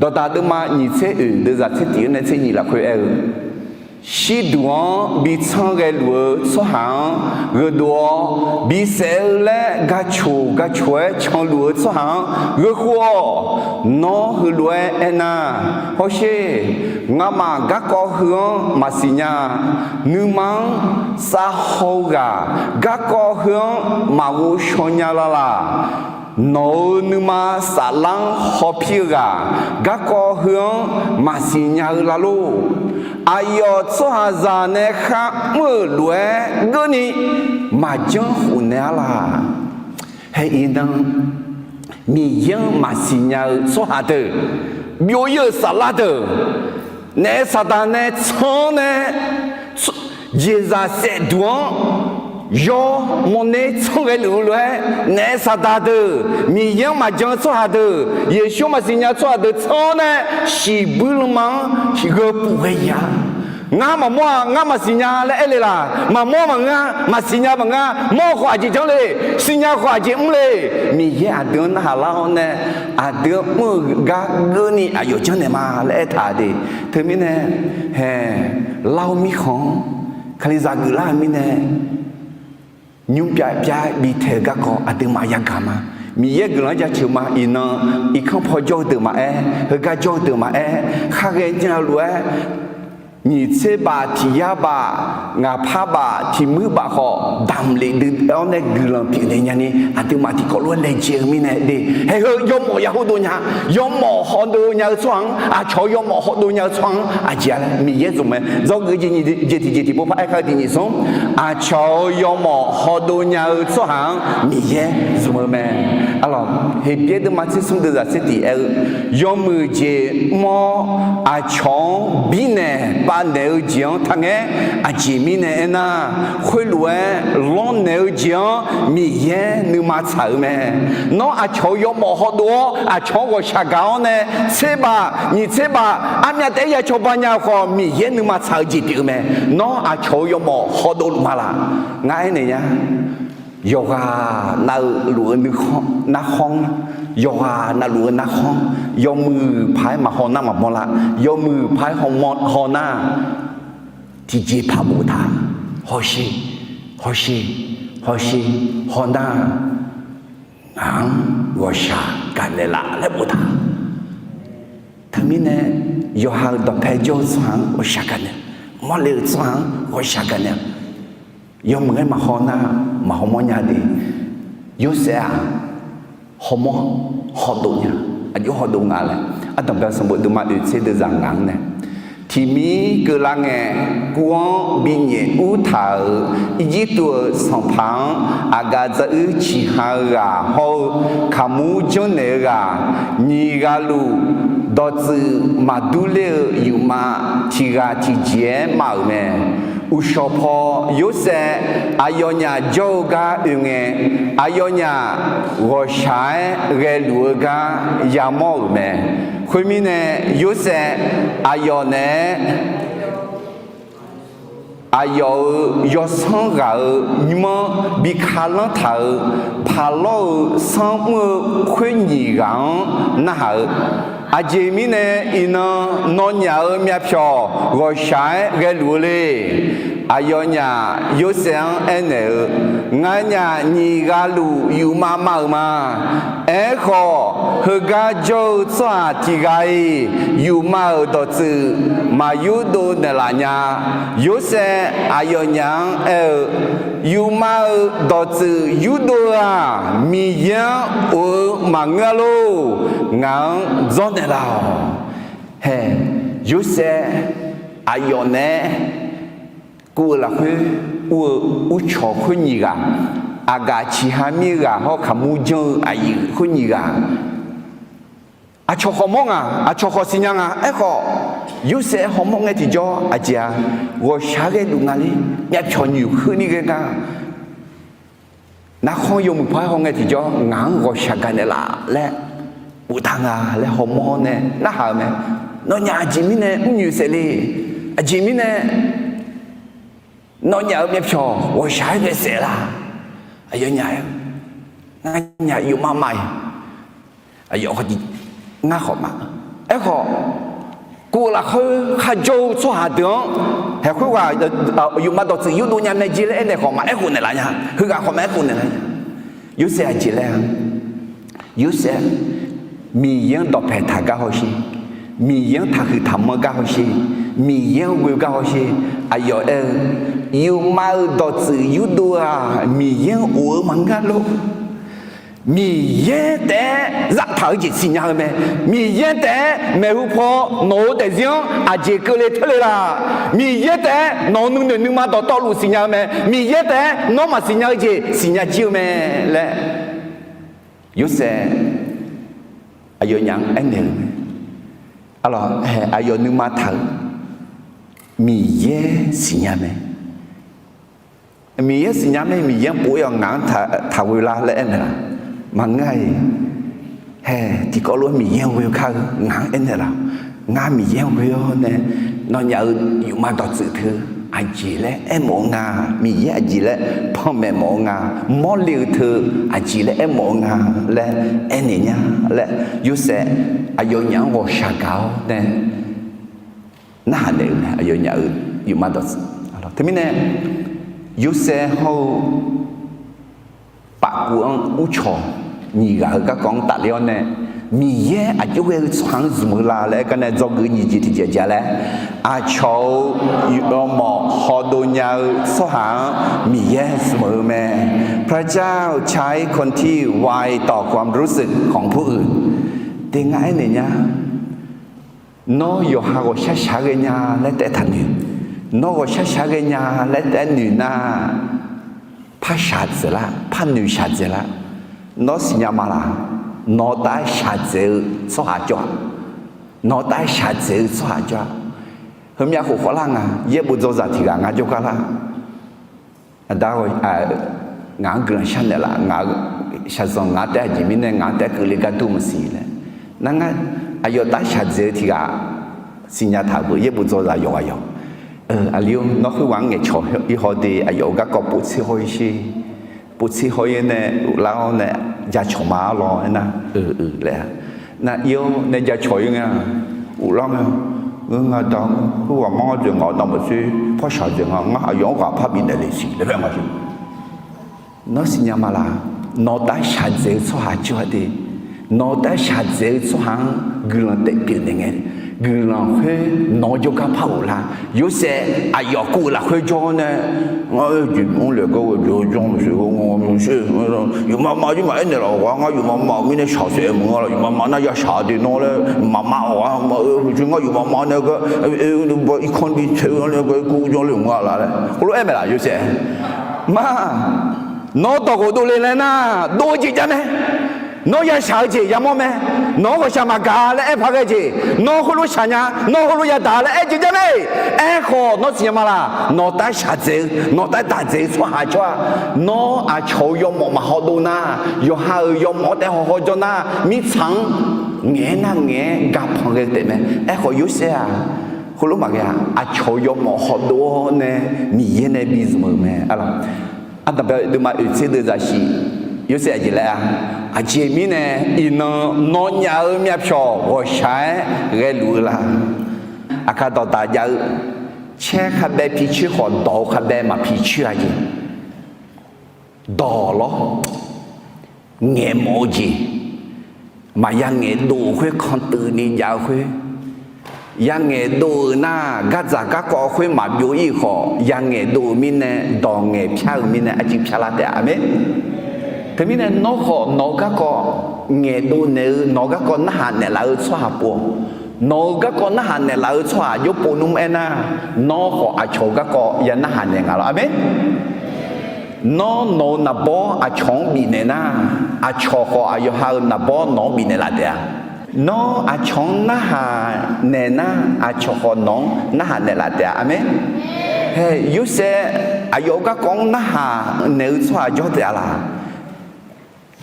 dawqdaq deuvma nyiq tser oeq deuvzaq tser tiq-anr nae tser nyiq lafkhoer aer-eu, Shirduq-anr bi tsanr ghaeluf-eu tsawrhaq-anr gheudov-awr, bisaef-eu laer gaqcoq gaqcoq-aer canluf-eu tsawrhaq-anr gheu khov-awq. Nawr heulof-aer aernar, hawsher, ngamaf garkawv heu-anr maqsiq nya-a. Nuima-anr savhaw-eu ghaq garkawv heu-anr maqghovshaw nya la laq? Nawq-euq nuima saflar-anr hawpir-eu ghaq garkawv heu-anr maqsiq nya-eu la lor? Aqyawf tsawrhaqzaq nae kharmr-euq lof-aer geurni maqjanr khofnaeq-ar laq? Haeq iqnan, Miqyaer-anr maqsiq nya-eu tsawrhaq deuq, byov-ir-euq saflar deuq, naef saqdaq nae tsanr-anr nae jeqzaq saefduq-anr yawr mawrner tsanr ghaeluf-eu lof-aer, naef saqdaq deuq, Miqyaer-anr maqjan-eu tsawrhaq deuq, Yeqsur-anr maqsiq nya-eu tsawrhaq deuq tsanr-anr nae shiqbuir lanma-anr gheu puf ghae ya-a. Ngar maqmawr-aq, ngar maqsiq nya laer aer le laq? Maqmawr maqngeur-a, maqsiq nya maqngeur-a. Mawr khawf aqjeq janr le, siqnya khawf aqjeq mr le. Miqyaer aqdui-anr narhaq lar-awr nae, aqdui-anr mr-eu gar geuvni aqyawf janrnaeq ma laer aertaq de. Teumirnae, hae, lar-eu mirkhanq-anr kalizaq geuflar-eu mirnae, nymr pyav pyav bitaeq-eu garkawv aqduimaf yagaq ma. Miqyaer guiqlanq-anr jaceuq ma. Iqnan irkanr paw jawr-eu deuq maqaer, heugar jawr-eu deuq maqaer, khar ghae nya-eu lof-aer, nyiq tser baf, tiq yar baf, ngaq par baf, tiq muir baf khawf, damq lef dui-awr nae guiqlanq pyeufnaeq nyani, aqduimaf tiqkawv lof-aer laejae-eu mirnae de. Haeq heu yawmawf ya hawdov nya, yawmawf hawdov nya-eu tsawrhaq-anr, aqcawq-euq yawmawf hawdov nya-eu tsawrhaq-anr aqjeq-a laer Miqyaer zmq mae. Dzawgeuf jeq tiq jeq tiq pov par aer kar-eu tiq nyiq smr, aqcawq-euq yawmawf hawdov nya-eu tsawrhaq-anr Miqyaer zmq-eu mae. Arlawq, Heqbyaer deuvma tser smr deuvzaq tser tiq aer-eu, yawmuiq jeq mr-awr aqcawq-anr birnaeq pavnaeq-eu jeq-anr taqngaer. Aqjeq mirnae aernar, khoerlof-aer lanrnaeq-eu jeq-anr Miqyaer nuima tsaq-euq mae. Nawr aqcawq-euq yawmawf hawdov-awr aqcawq-anr ghawqshaq gaq-awr nae tser baf nyiq tser baf armyav taef-aer ya cawba nya-eu khawf, Miqyaer nuima tsaq-eu jeq pyeuf-eu mae. Nawr aqcawq-euq yawmawf hawdov luf ma laq? Ngar aernaeq nya, yawqghaq navluf-eu narkhanr, yawqghaq navluf-eu narkhanr, yawmuiq paq-aer maqhaw nar maqmawr lar. Yawmuiq paq-aer haw nar, tiqjeqpaq boftaq, hawsher, hawsher, hawsher, haw nar, ngaq-anr ghawqshaq gaqnaeq laf laer boftaq. Teumirnae, yawqha-euq dawqpae jawr-eu tsawrhaq-anr ghawqshaq gaqnaeq, mawrle-euq tsawrhaq-anr ghawqshaq gaqnaeq, yawmuiq-aer maqhaw nar, maqhaw mawr nya de. Yorsaev-aq, hawmawr hawdov nya. Aqjox hawdov nga laer, ardanqbae sanqbof deuvma oeq tser deuvzaq ngaq-anr nae, tiqmir keuvlar ngae, kuv-anr binyaef ur taq-euq Irjirtuv-euq sanqpaq-anr, aqgaf dzaruir ciqha-eu ghaq hawr-eu kaqmur janrnaeq-eu ghaq, nyiq ghaq luf dawqtsuif maqdur ler-eu yufmav tiq ghaq tiqjeq-aer mav-euq mae. Uqshawq paw Yorsaev aqyawfnyaf jawr-eu gar oe ngae, aqyawfnyaf ghawqshaq-aer ghaeluf-eu gar yamawr-euq mae. Khoermirnae, Yorsaev aqyawf naeq-aer aqyawf-euq yawsanr ghaq-euq nymr-anr bi kalanr taq-euq paqlawr-eu sanr mr-eu khoer nyiq ghaq-anr narhaq-eu, Aqjeq mirnae iqnan nawnyaf-euq myavpyawq ghawqshaq-aer ghaeluf-eu le? Aqyawfnyaf Yorsaev-anr aernaeq-eu, Nganyaf nyiq ghaq luf yufmav mav-euq ma. Aerkhawf, heugar jawr-eu tsawrhaq tiq ghaq-iq yufmav-euq dawqtsuif maq yurdov naeqlaf nya. Yorsaev aqyawfnyaf-anr aer-eu, Yufmav-euq dawqtsuif yurdov-eu-aq, Miqyaer-anr of-eu maqngeur-a lor. Ngaq-anr dzawrnaeq laf-awq. Hae, Yorsaev aqyawf naeq-aer kuv-eu lafkhoer ur-eu uvcawq khoer nyiq ghaq, aqgaf ciqha mir-eu ghaq hawr kaqmur janr-eu aqyuif khoer nyiq ghaq, aqcawq khawf mawr nga, aqcawq khawf siqnya nga. Aerkhawf, Yorsaev-aer hawmawr ngae tiqjawr aqjeq-a, ghawqshaq-aer ghaeluf nga ler, myavpyawq nyoeq kheurni ghae nga. Narkhanr yawmuiq paw-aer haw ngae tiqjawr ngaq-anr ghawqshaq gaqnaeq laf laer boftaq nga laer hawmawr-awr nae narhaq-eu mae. Nawnyaf aqjeq mirnae mrnyoeq saef le? Aqjeq mirnae nawnyaf-euq myavpyawq ghawqshaq-aer ghae saef la? Aqyawfnyaf aer-eu, Nganyaf yufmav mav-iq, aqyawf ngar khawf ma. Aerkhawf, kuv-eu lafkhoer kharjawr-eu tsawrhaq deuq-anr haeq khoerghaq yufmav dawqtsuif yurdov nya mae jeq laer aernaeq khawf maqaer khofnaeq laf nya. Heughaq khawf maqaer khofnaeq laf nya. Yorsaev aqjeq laer-a? Yorsaev, Miqyaer-anr dawqpaeq taq gar hawsher, Miqyaer-anr taqhuiq taqmanr gar hawsher, Miqyaer-anr ghoe gar hawsher. Aqyawf aer-eu, yufmav-euq dawqtsuif yurdov-aq, Miqyaer-anr of-eu maqngeur lor. Miqyaer taef-aer zaftaq-eu jeq siqnya-eu mae. Miqyaer taef-aer maeqhu paw nawq-euq daefzir-anr aqjeq keuvle teurle laf? Miqyaer taef-aer nawq-euq nuinoeq nuima dawqtawvluf siqnya-eu mae. Miqyaer taef-aer nawr maqsiqnya-eu jeq siqnya jir-eu mae laer, Yorsaev aqyawfnyaf-anr aernaeq-eu mae. Aqlawq, hae, aqyawf nuima taq-euq Miqyaer siqnya mae. Miqyaer siqnya mae, Miqyaer-anr pov-ir-awq ngaq-anr taqghoe lar laer aernaeq laf? Maqngeur-a-iq. Hae, tiqkawv lof-aer Miqyaer-anr ghoe kar-eu ngaq-anr aernaeq laf? Ngar Miqyaer-anr ghoe-awr nae Nawnyaf-euq yufma dawqtsuif teu aqjeq laer aermawf-eu nga, Miqyaer aqjeq laer panmaeq mawf-eu nga, mawrle-eu teu aqjeq laer aermawf-eu nga laer aernaeq nya laer, Yorsaev aqyawfnyaf-anr ghawqshaq gaq-awr nae narhaq naeq-eu mae. Aqyawfnyaf-euq yufma dawqtsuif, teumirnae Yorsaev hawr-eu pafkuv-anr uvcawq nyiq ghaq-eu garkawv-anr tafler-awr nae, Miqyaer aqjox ghae-eu tsawrhaq-anr zmq-eu la laer aer gar nae dzawgeuf nyiq jeq tiqjeq jeq laer, aqcawq-euq yawmawf hawdov nya-eu tsawrhaq-anr Miqyaer zmq-eu mae. พระเจ้าใช้คนที่ไวต่อความรู้สึกของผู้อื่น Deuq ngar aernaeq nya, nawr yawqha ghawqshaq shaq ghae nya laer taef taqnoeq. Nawr ghawqshaq shaq ghae nya laer taef noeq nar, par shaqdzaeq lar, par noeq shaqdzaeq lar. Nawr siqnya ma laq? Nawq-eu tav-aer shaqdzaeq-eu tsawrhaq jawr-a. Nawq-eu tav-aer shaqdzaeq-eu tsawrhaq jawr-a. Heumyav khof khawvlar nga, yaerbof dzawzaq tiq ghaq ngar jawrgar lar. Aqda, ngaq-anr guiqlanq sharnaeq laf, ngaq-eu shaqzanq ngaq-anr taef-aer aqjeq mirnae ngaq-anr taef-aer keuvle gar dur maqsiq laer. Nar ngar aqyawf tav-aer shaqdzaeq-eu tiq ghaq siqnya taq beu, yaerbof dzawzaq yawqghaq yawq. Aqli-or, nawr khoerghaq-anr ngaeqcawq ir haw de, aqyawf-euq garkawv povtser haw-ir sher. Povtser haw-ir nae uvlar-awr nae jacawq ma-ar law aernar, eu, eu laer-a. Nar ir-awr nae jacawq-ir nga, uvlar nga, ngeur nga da, khoerghaq mar ngar dzaeq ngaq-awr navmaqtser par shaqdzaeq nga, ngar aqyawf-anr ghaq par bifnaeq le siq laer bae nga. Nawr siqnya ma laq? Nawq-eu tav-aer shaqdzaeq-eu tsawrhaq jawr-a de. Nawq-eu tav-aer shaqdzaeq-eu tsawrhaq-anr guiqlanq taef pyeuf naeq ngae, guiqlanq khoer nawq-anr jawrgar par ghoflar. Yorsaev aqyawf kuv-eu lafkhoer jawr-awr nae, ngar-aer jeq mr laeq gar ghae jeq-awr janr maqsiq-eu ngar maqshoer, yufmaf maf jir maqaer naeq laf-awq gar, ngar yufmaf maf-euq mirnae shaqsaef maqnga laf, yufmaf maf nar ya shaq de nawr laer, maqmaf-awq gar maqoe, ngar yufmaf maf nae gar, irkanr bi tsoeq-eu nar nae gar kuv janr le maqnga laf laer heulof-aer mae laf Yorsaev. Ma, nawr dawq ghofdov le laer nar, dov-eu jeq jav mae. Nawr ya shaq-eu jeq yamawr mae. Nawq-anr ghawqshaq maqgaq laer aer paq ghae jeq, nawr heulof shaq nya, nawr heulof yadaq laer aer jeq jav mae. Aerkhawf nawr siqnya ma laq? Nawq-eu tav-aer shaqdzaeq-eu, nawq-eu tav-aer daqdzaeq-eu tsawrhaq jawr-a. Nawr aqcawq-euq yawmawf maqhaw dov nar, yawqha-euq yawmawf-anr taef haw haw jawr nar, mirtsaq-anr ngaeq-aer nar ngaeq-aer ga panq ghae taef mae. Aerkhawf Yorsaev-aq, heulof maqghae-a, aqcawq-euq yawmawf haw dov-awr nae Miqyaer nae bi zmq-euq mae. Ardanqbae deuvma oeq tser deuv zaqsiq, Yorsaev aqjeq laer-a. Aqjeq mirnae iqnan nawnyaf-euq myavpyawq ghawqshaq-aer ghaeluf-eu la? Aqkar dawqdaq jav-eu, caer kharbae pi coer khawf dawq-eu kharbae maqpi coer-a jeq. Dawq lawr, ngaeqmawf-eu jeq, maqya ngaeqdov-euq khoer kanteuvni jav-eu khoer, ya ngaeqdov-euq nar, gardzaq garkawv khoer maqbyov ir-euq khawf, ya ngaeqdov-euq mirnae, dawq ngaeq pyar-euq mirnae arcuiv pyar lar taef-a. Aqmeq. Teumirnae nawr khawf nawq-eu garkawv ngaeqdov naeq-eu, nawq-eu garkawv narhaq naeqlaf-eu tsawrhaq pov-awq. Nawq-eu garkawv narhaq naeqlaf-eu tsawrhaq jawr pov nmr aernar, nawr khawf aqcawq-eu garkawv ya narhaq naeq nga lawr. Aqmeq. Nawr nawq-eu naqbawr aqcawq-anr bifnaeq nar, aqcawq khawf aqyawf ha-eu naqbawr nawq-anr bifnaeq laf taef-a. Nawr aqcawq-anr narhaq naeq nar, aqcawq khawf nawq-anr narhaq naeqlaf taef-a. Aqmeq. Hae, Yorsaev aqyawf-eu garkawv-anr narhaq naeq-eu tsawrhaq jawr taef-a laq?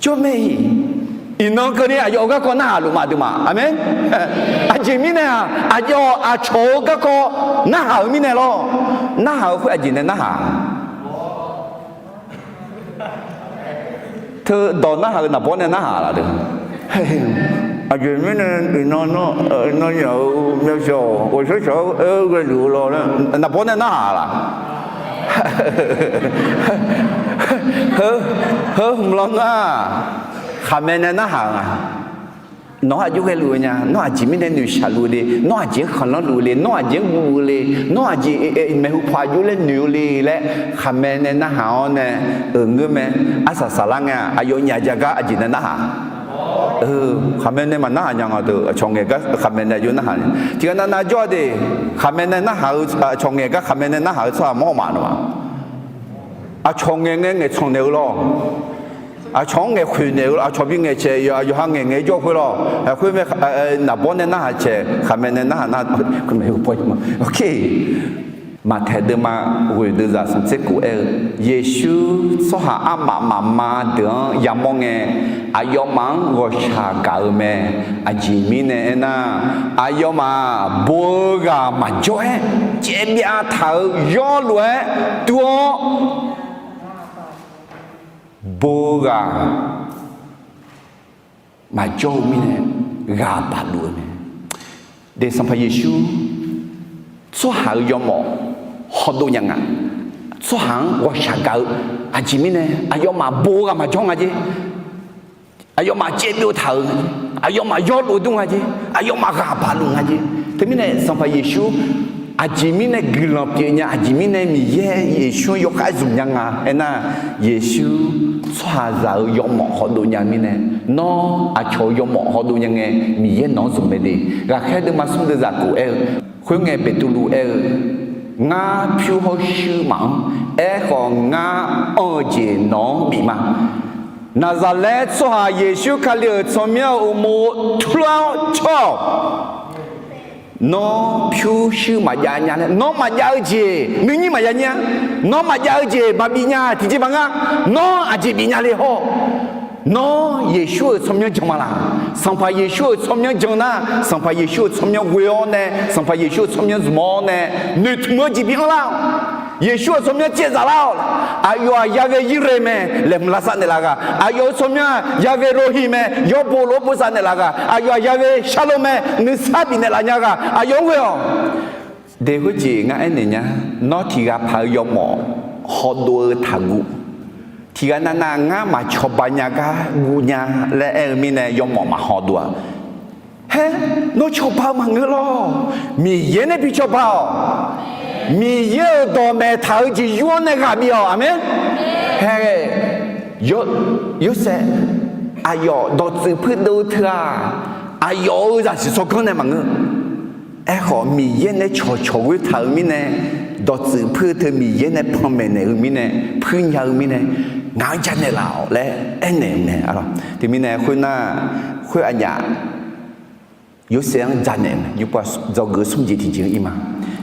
Jawr mae-iq. Iqnan keuvni aqyawf-euq garkawv narhaq luf ma aqduimaf. Aqmeq. Aqjeq mirnae-aq, aqyawf aqcawq-eu garkawv narhaq-eu mirnae lawr. Narhaq-eu khoer aqjeq nae narhaq Teu dawq narhaq-euq naqbawr nae narhaq laf deuq. Aqjeq mirnae iqnan nawr, nawnyaf-euq myavpyawq ghawqshaq shaq-aer ghaeluf-eu lawr laer naqbawr nae narhaq laf? Heu, heu hmq lanr nar, khaqmae nae narhaq-eu nga. Nawq-anr aqjox ghaeluf-eu nya, nawr aqjeq mirnae noeqshaq luf-eu le, nawr aqjeq-anr khanqlanr luf-eu le, nawr aqjeq-anr guv-eu le, nawr aqjeq maeqhu paw aqjox laer noeq-eu le laer, khaqmae nae narhaq-awr nae, euq ngeur mae, arsaq saqlar ngae-aq, aqyawfnyaf ja gar aqjeq nae narhaq. Khaqmae nae maqnarhaq nya nga deuq, aqcawq ngaeq gar khaqmae nae aqjox narhaq. Tiqghaq navnav jawr-a de, khaqmae nae narhaq-eu, aqcawq ngaeq gar khaqmae nae narhaq-eu tsawrhaq mawr-eu ma nawmaf. Aqcawq ngaeq ngae ngaeqtsanq naeq-eu lawr. Aqcawq-anr ngaeq khoeq naeq-eu, aqcawq bi ngaeq caeq, yawqha ngaeq ngaeq jawr khoer lawr. Khoer mae, naqbawr nae narhaq caeq, khaqmae nae narhaq nar, Maqtaeq deuvma ghoeq deuvzaq smq tser kof aer-eu, Yeqsur tsawrhaq armaf mafma deuq-anr yamawr ngae, aqyawfmaf-anr ghawqshaq gaq-eu mae. Aqjeq mirnae aernar, aqyawfmaf bo-eu ghaq maqjawr-aer, caevbyav taq-euq yawlof-aer dur-awr, bo-eu ghaq maqjawr-eu mirnae, ghaq baq luf-eu mae. De, Sanqpaq Yeqsur tsawrhaq-euq yawmawf hawdov nya nga. Tsawrhaq-anr ghawqshaq gaq-eu, aqjeq mirnae aqyawfmaf bo-eu ghaq maqjawr nga jer. Aqyawfmaf caevbyov taq-euq nga jer. Aqyawfmaf yawlof dur nga jer. Aqyawfmaf ghaq baq luf nga jer. Teumirnae Sanqpaq Yeqsur aqjeq mirnae guiqlanq pyeuf nya, aqjeq mirnae Miqyaer Yeqsur-anr yawkhav zmq nya nga aernar, Yeqsur tsawrhaqzaq-euq yawmawf hawdov nya mirnae, nawr aqcawq-euq yawmawf hawdov nya ngae, Miqyaer nawq-anr zmq mae de. Ghaqkhaer deuvma smr deuvzaq kof aer-eu, khoerngae Beqtuvluv aer-eu, Ngar pyur hawr shuir maqanr. Aerkhawf, ngar anr-eu jeq nawq-anr bif ma. Naqzaqlaer tsawrhaq Yeqsur Kali-euq tsawrmyanr-euq uqmov turlar-awr cawr-awq. Nawr pyurshuir maqjav nya laer, nawr maqjav-eu jeq nuinyir maqya nyir-a. Nawr maqjav-eu jeq maqbif nya tiqjeq maqngeur-a. Nawr aqjeq bif nya le hawr. Nawr Yeqsur-euq tsawrmyanr jan ma laq? Sanqpaq Yeqsur-euq tsawrmyanr jan nar, Sanqpaq Yeqsur-euq tsawrmyanr ghoe-awr nae, Sanqpaq Yeqsur-euq tsawrmyanr zmq-awr nae, noeqtmq-eu jeq bi anrlar-awq. Yeqsur-euq tsawrmyanr caevzaf lar-awq. Aqyawf-aq yaghae yirre mae, laeqhmq lavsav naeqlaf ghaq. Aqyawf-euq tsawrmyanr-aq yaghae lohi mae, yawbo lof-aer bosav naeqlaf ghaq. Aqyawf-aq yaghae sharlo mae, nuisar bifnaeq laf nya ghaq. Aqyawf-anr ghoe-awq. De, khoerjeq ngar aernaeq nya. Nawr tiq ghaq paq-eu yawmawf hawdov-eu taqguv. Tiq ghaq navnav ngar maqcawba nya gar guv nya laer aer-eu mirnae yawmawf maqhawdov-a. Haer, nawr cawba-eu maqngeur lawr. Miqyaer nae bi cawba-awq. Miqyaer-euq dawqmaeq taq-eu jeq yur-anr nae ghaq bif-awq. Aqmeq. Haer, Yorsaev, aqyawf dawqtsuif puirdov-eu teu-aq, aqyawf-euq zaqsiq tsawrganr nae maqngeur. Aerkhawf, Miqyaer nae cawqcawq ghoer taq-euq mirnae, dawqtsuif puir-eu teu Miqyaer nae panmaeq naeq-eu mirnae, puir nya-eu mirnae, ngaq-anr janaeq laf-awq laer aernaeq-eu mae. Teumirnae khoernar, khoer aqnyaf Yorsaev-anr janaeq-eu mae. Yawqpa dzawgeuf smr jeq tiqjeq-anr ir ma.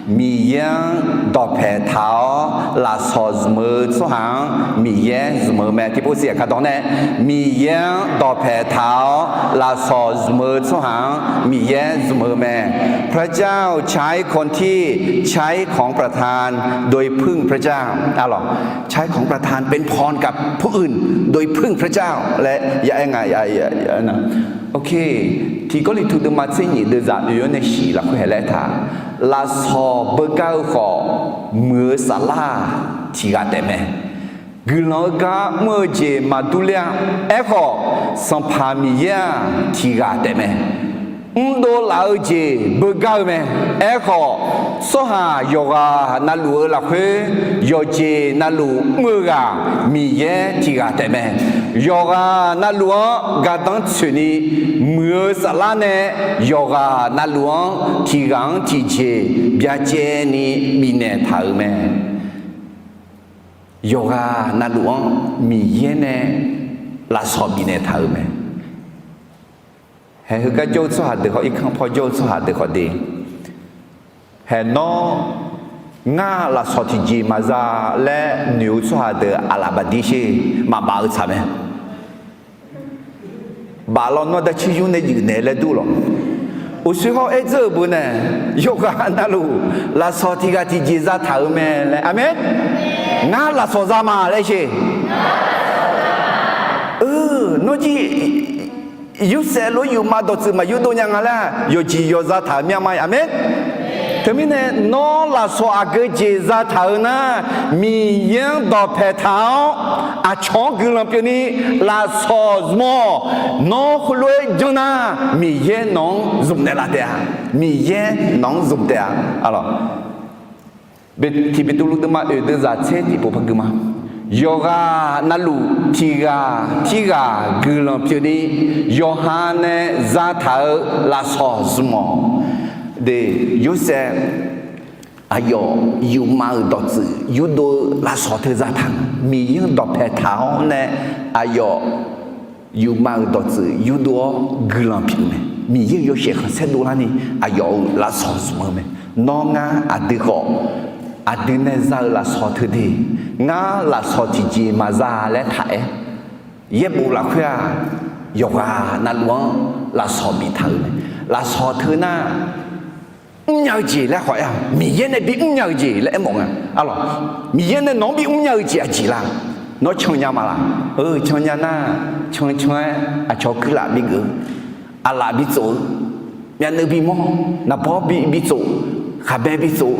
Miqyaer-anr dawqpaeq taq-awr lafsawq zmq-eu tsawrhaq-anr Miqyaer zmq-eu mae. Tiqpov siq aqkar dawq nae, Miqyaer-anr dawqpaeq taq-awr lafsawq zmq-eu tsawrhaq-anr Miqyaer zmq-eu mae. พระเจ้าใช้คนที่ใช้ของประทานโดยพึ่งพระเจ้า ใช้ของประทานเป็นพรกับผู้อื่นโดยพึ่งพระเจ้า laer ya aer nga. Ok, Tiq Gawrliqtu deuvma tser nyiq deuvzaq oeq-awr nae shiq lafkhoer haeq laer aertaq, lafsawq beugar-eu khawf, muiq-eu saflar-aq tiq ghaq taef mae. Guiqlanq-eu gar mr-eu jeq maqdur ler-a. Aerkhawf, Sanqpaq Miqyaer-aq tiq ghaq taef mae. Mrdov laf-eu jeq beugar-eu mae. Aerkhawf, tsawrhaq yawqghaq navluf-eu lafkhoer, yawqjeq navluf mr-eu ghaq Miqyaer tiq ghaq taef mae. Yawqghaq navluf-anr gardanr tsoeqni, muiq-eu saflar nae yawqghaq navluf-anr tiq ghaq-anr tiqjeq byacaevni bifnaeq taq-euq mae. Yawqghaq navluf-anr Miqyaer nae lafsawq bifnaeq taq-euq mae. Haeq heugar jawr-eu tsawrhaq deuq khawf, irkanr paw jawr-eu tsawrhaq deuq khawf de, haeq nawr ngar lafsawq tiqjeq maqza laer noeq-eu tsawrhaq deuq aqlaf baqdir sher, maqbaf-eu tsaq mae. Baf lawnmr darcir yur nae juif naeq laer dur lawq. Uqshoe hawr-aer dzeur-euq beu nae, yawqghaq navluf lafsawq tiq ghaq tiqjeq zataq-euq mae laer. Aqmeq. Ngar lafsawq za ma laer sher. Nawr jir Yorsaev lof-aer yufma dawqtsuif maq yurdov nya nga laer, yawqjeq yawqza taq-euq myanr ma. Aqmeq. Teumirnae nawr lafsawq aqgeu jeq zataq-eu nar, Miqyaer-anr dawqpaeq taq-awr aqcawq-anr guiqlanq pyeufni lafsawq zmq-awq. Nawr heulof-aer janr nar, Miqyaer nawq-anr zmq naeqlaf taef-a. Miqyaer nawq-anr zmq taef-a. Tiq Beqtuvluv deuvma oeq deuvzaq tser tiqpov par gui ma. Yawqghaq navluf tiq ghaq tirghaq guiqlanq pyeufni, yawqha nae zataq-eu lafsawq zmq-awq. De, Yorsaev aqyawf yufma-euq dawqtsuif yurdov-eu lafsawq teu zataq, Miqyaer-anr dawqpaeq taq-awr nae aqyawf yufma-euq dawqtsuif yurdov-awr guiqlanq pyeuf-eu mae. Miqyaer-euq yawshaef khanqsaer dovlarni aqyawf-euq lafsawq zmq-eu mae. Nawr ngar aqdui khawf Aqdui nae za-eu lafsawq teu de, ngar lafsawq tiqjeq maqza laer taq-aer, yaerbof lafkhoer-aq, yawqghaq navluf-anr lafsawq biftaq-euq mae. Lafsawq teu nar, mrnya-eu jeq laer khawf aer-awq. Miqyaer nae bimrnya-eu jeq laer aermawf nga. Arlawq, Miqyaer nae nawq-anr bimrnya-eu jeq aqjeq la? Nawr cannya ma laq? Eu, cannya nar, cancan-aer aqcawq kuirlaf bigeuf-eu, aqlaf bitsof-eu, myavnuiv bimawr, naqbawr bi bitsof, khaqbae bitsof,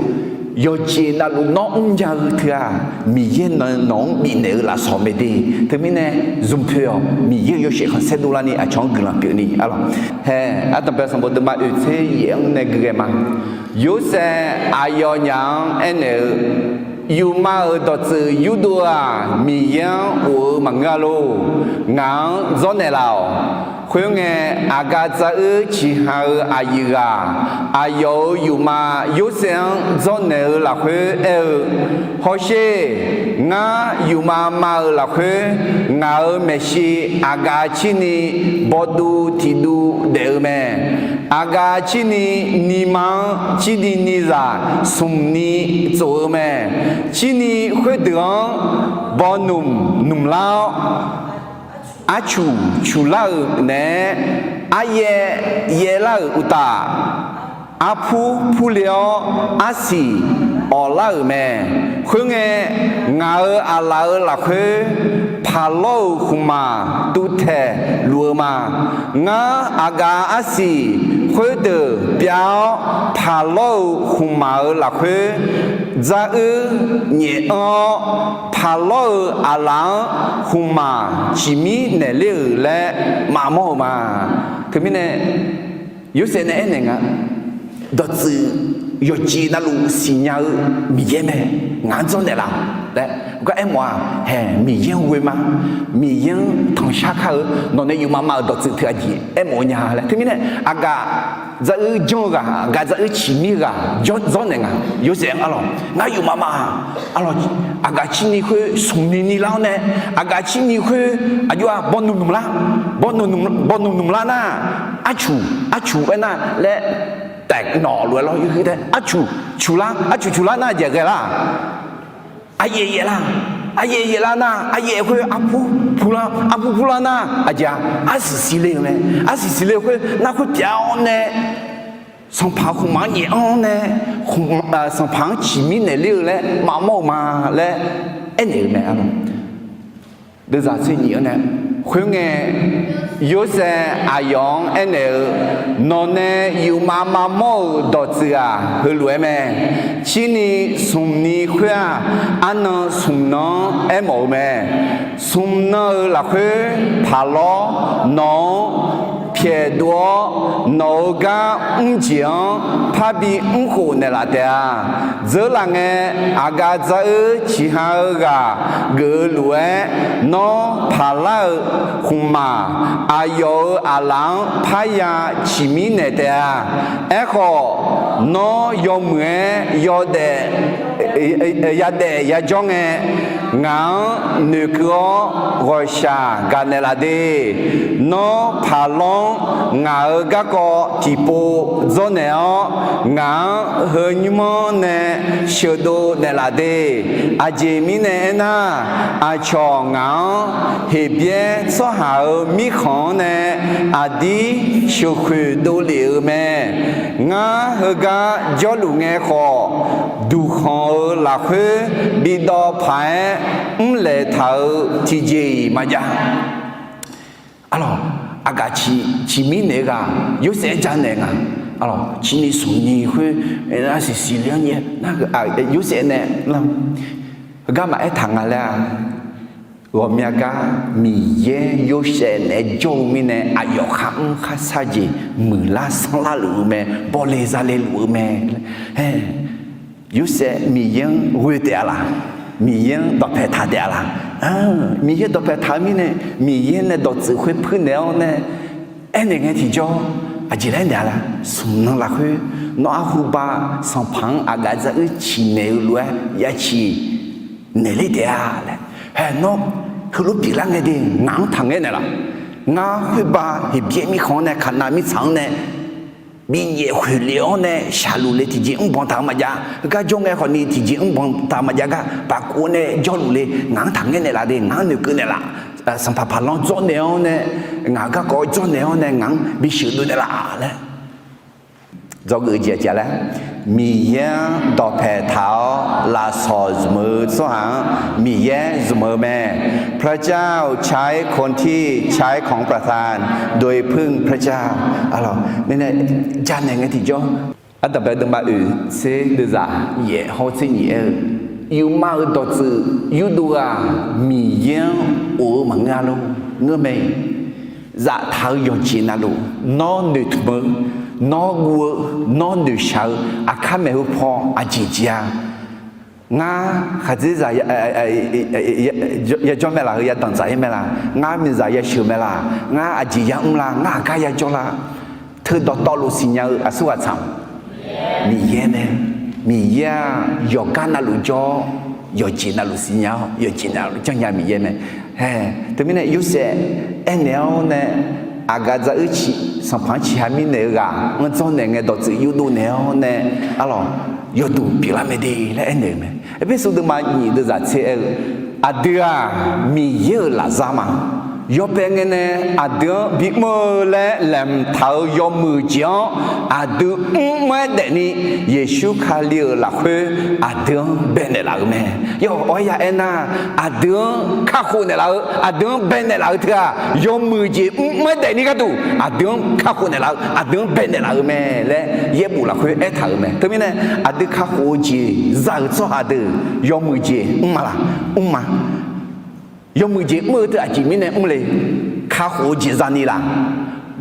yawqjeq navluf nawr mrnya-eu teu-aq, Miqyaer nae nawq-anr bifnaeq-eu lafsawq mae de. Teumirnae zmq poeq-awq. Miqyaer-euq yawshaef khanqsaer dovlarni aqcawq-anr guiqlanq pyeufni. Arlawq, hae, ardanqbae sanqbof deuvma oeq tser yaef-anr nae gui ghae ma. Yorsaev aqyawfnyaf-anr aernaeq-eu, Yufmav-euq dawqtsuif yurdov-aq, Miqyaer-anr of-eu maqngeur-a lor. Ngaq-anr dzawrnaeq laf-awq. Khoerngae, aqgaf dzaruir ciqha-eu aqyuif ghaq aqyawf-euq yufmav Yorsaev-anr dzawrnaeq-eu lafkhoer aer-eu, Hawsher, ngar yufmav mav-euq lafkhoer ngaq-euq maeqshi aqgaf cirni bawduv tiqduv daef-eu mae. Aqgaf cirni nima-anr cirni nizaq smq ni tsof-eu mae. Cirni khoerdeuq-anr bawnuq nmq lar-awr, arcuq cuqlar-euq naeq-aer, aryaev yaevlar-euq uqtaf, arpur purle-awr, arsiq awqlar-euq mae. Khoerngae, ngaq-euq aqlaf-euq lafkhoer paqlawr-euq khmqmaq tuvtaeq luf-eu ma. Ngar aqgaf arsiq khoerdeuq pyav-awr, paqlawr-euq khmqmaq-euq lafkhoer dzaruir nyaef anr-awr, paqlawr-euq aqlaf-anr khmqmaq ciqmir naeqler-euq laer maqmawr-eu ma. Teumirnae Yorsaev nae aernaeq nga, dawqtsuif yawqjeq navluf siqnya-eu Miqyaer mae. Ngaq-anr dzawrnaeq laf-awq laer gar aermawf-aq, hae, Miqyaer-anr ghoe ma. Miqyaer-anr tanqshar kar-eu, nawq nae yufmav mav-euq dawqtsuif teu aqjeq aermawf-eu nya laer. Teumirnae aqgaf dzaruir janr-eu ghaq, aqgaf dzaruir ciqmir ghaq dzawrnaeq nga. Yorsaev-anr, arlawq, ngar yufmav mav-aq, arlawq, aqgaf cirni khoer smq ni ni lar-awr nae, aqgaf cirni khoer aqjox-aq bawnuq nmq lar, bawnuq nmq lar nar, arcuq, arcuq aernar laer taef nawq lof-aer lawr yawhuiq tae, arcuq cuqlar, arcuq cuqlar nar jeq ghae lar. Aqyaef yaef lar, aqyaef yaef lar nar, aqyaef khoer arpur purlar, arpur purlar nar, aqjeq-aq, arsiq siqle-euq mae. Arsiq siqle khoer nar khoer pyav-awr nae, sanqpaq khmqmaq-anr nyaef anr-awr nae, sanqpaq-anr ciqmir naeqler-eu laer maqmawr-eu ma laer aernaeq-euq mae, arlawq. Deuvzaq tser nyiq-anr nae, khoerngae, Yorsaev aqyawf-anr aernaeq-eu, Nawq nae yufmav maqmawr-euq dawqtsuif-aq, heulof-aer mae. Cirni smq ni khoer-aq, arnan smq nan-anr aermawf-eu mae. Smq nan-euq lafkhoer paqlawr nawq-anr pyaeqdov-awr, nawq-euq gar mr jeq-anr parbi mrkhof naeqlaf taef-a. Dzeurlaf ngae, aqgaf dzaruir ciqha-eu ghaq geuf-eu lof-aer, nawr paqlar-eu khmqmaq aqyawf-euq aqlaf-anr parya ciqmir naeq taef-a. Aerkhawf, nawr yawmuiq-aer yawdaef yadaef yajawr ngae, ngaq-anr noeqkeuv-awr ghawqshaq gaqnaeq laf de. Nawr paqlawr-anr ngaq-euq garkawv tiqpov dzawrnaeq-awr, ngaq-anr heu nymr-anr nae sheuqdov naeqlaf de. Aqjeq mirnae aernar, aqcawq ngaq-anr Heqbyaer tsawrhaq-euq mirkhanq-anr nae aqdir sheuqkhoeq dovlef-euq mae. Ngar heugar jawrluf ngae khawf, duqkhanq-euq lafkhoer bidawv paq-aer mrlaeq taq-euq tiqjeq-iq maqjav. Arlawq, aqgaf ciq, ciqmir naeq-eu ghaq Yorsaev-aer janaeq nga. Arlawq, cirni smq ni khoer, arsiq siqle-anr nyaef, Yorsaev nae heugar maqaer taq nga laer-a. Ghawqmya gar Miqyaer Yorsaev naeq-aer jawr-eu mirnae, aqyawf kharmr kharshar jeq muiqlar sanrlar luf-eu mae, bawle zale luf-eu mae. Yorsaev Miqyaer-anr ghoe taef-a laq? Miqyaer-anr dawqpae taq taef-a laq? Miqyaer dawqpae taq-eu mirnae, Miqyaer nae dawqtsuif khoer puirnaeq-awr nae aernaeq ngae tiqjawr, aqjeq laer naeq-a laq? Smq nan lafkhoer nawr arhuba sanqpaq-anr aqgaf dzaruir ciqnaeq-eu lof-aer ya ciq naeqler taef-a laer. Hae, nawr heulof pyeuflar ngae de, ngaq-anr taqngaer naeqlaf. Ngar khoerba Heqbyaer mirkhanq-anr nae, Kaqnav mirtsaq-anr nae binyaef khoeq lef-awr nae shaqluf le, tiqjeq mrbanq taq-eu maqjav. Heugar jawr ngae khawfni tiqjeq mrbanq taq-eu maqjav gar pafkov nae jawrluf le. Ngaq-anr taqngaer naeqlaf de, ngaq-anr noeqkeuv naeqlaf. Sanqpaq Paqlanr dzawrnaeq-awr nae, ngaq-euq garkawv dzawrnaeq-awr nae ngaq-anr bisheuq dov naeqlaf laer dzawgeuf-eu jeq aqjeq laer, Miqyaer-anr dawqpae taq-awr lafsawq zmq-eu tsawrhaq-anr Miqyaer zmq-eu mae. พระเจ้าใช้คนที่ใช้ของประทานโดยพึ่งพระเจ้า mirnae janaeq ngae tiqjawr, ardanqbae deuvma oeq tser deuvzaq yaef hawr tser nyiq aer-eu, yufma-euq dawqtsuif yurdov-aq, Miqyaer-anr of-eu maqngeur-a lor. Ngeur mae. Zaftaq-eu yawqjeq navluf nawr noeqtmq-eu, nawr guv-eu, nawr noeqshaq-eu aqkar maeq heu paw aqjeq jeq-a. Ngar khaqdzerzaq yajawr mae laf, heu yadanqdzaq-ir mae laf, ngar miqzaq yasheuq mae laf, ngar aqjeq yamr la, ngar aqgar yajawr la, teu dawqtawvluf siqnya-eu aqsurghaq tsaq-a, Miqyaer mae. Miqyaer-aq, yawqgar navluf jawr-awr, yawqjeq navluf siqnya-awr, yawqjeq navluf janrnya Miqyaer mae. Hae, teumirnae Yorsaev aernaeq-awr nae, aqgaf dzaruir ciq sanqpaq-anr ciqha mirnaeq-eu ghaq-anr dzawrnaeq ngae dawqtsuif yurdov naeq-awr nae, arlawq, yawduq pyeuflar mae de laer aernaeq-eu mae. Erpersu deuvma nyiq deuvzaq tser aer-eu, aqdui-aq, Miqyaer-euq lafzar ma. Yawbae ngae nae aqdui-anr bimr-eu laer laeqhmq taq-euq yawmuiq jeq-anr aqdui mrmr-aer daefni, Yeqsur Kali-euq lafkhoer aqdui-anr baenaeq laf-euq mae. Yawf awr ya aernar, aqdui-anr kakhof naeqlaf-eu, aqdui-anr baenaeq laf-eu teu-aq, yawmuiq jeq mrmr-aer daefni gharduq aqdui-anr kakhof naeqlaf-eu, aqdui-anr baenaeq laf-euq mae laer yaerbof lafkhoer aertaq-euq mae. Teumirnae aqdui kakhof-eu jeq za-euq tsawrhaq deuq yawmuiq jeq mr ma laq? Mr ma. Yawmuiq jeq mr-eu teu aqjeq mirnae mr le? Kakhof-eu jeq zani laq?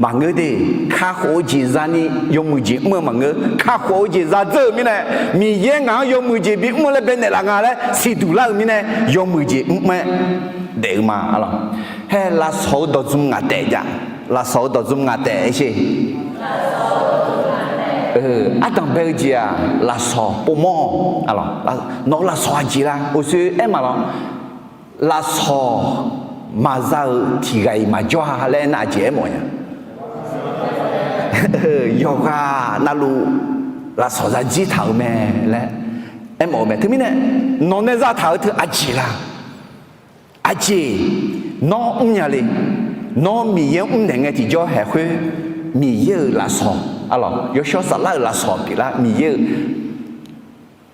Maqngeur de. Kakhof-eu jeq zani yawmuiq jeq mr-eu maqngeur. Kakhof-eu jeq zadzeur-euq mirnae, Miqyaer ngaq-anr yawmuiq jeq bimr laer baenaeq laf nga laer siqduq lar-euq mirnae, yawmuiq jeq mrmr-aer daef-eu ma, arlawq. Hae, lafsawq-eu dawqdzmq ngaq taef jav. Lafsawq-eu dawqdzmq ngaq taef-aer sher. Ardanqbae-eu jeq-aq, lafsawq povmawr-awq. Nawq-eu lafsawq aqjeq la? Oqsoe aer ma lawr. Lafsawq maqza-euq tiqghaq-iq maqjawr-a laer aernar, aqjeq aermawf nya? Yawqghaq navluf lafsawq zadzir taq-euq mae laer aermawf-eu mae. Teumirnae nawq nae zataq-eu teu aqjeq la? Aqjeq, nawr mrnya le? Nawr Miqyaer-anr mrnaeq ngae tiqjawr haeq khoer, Miqyaer-euq lafsawq, arlawq, yawshawr saflar-euq lafsawq pyeuflar, Miqyaer-euq,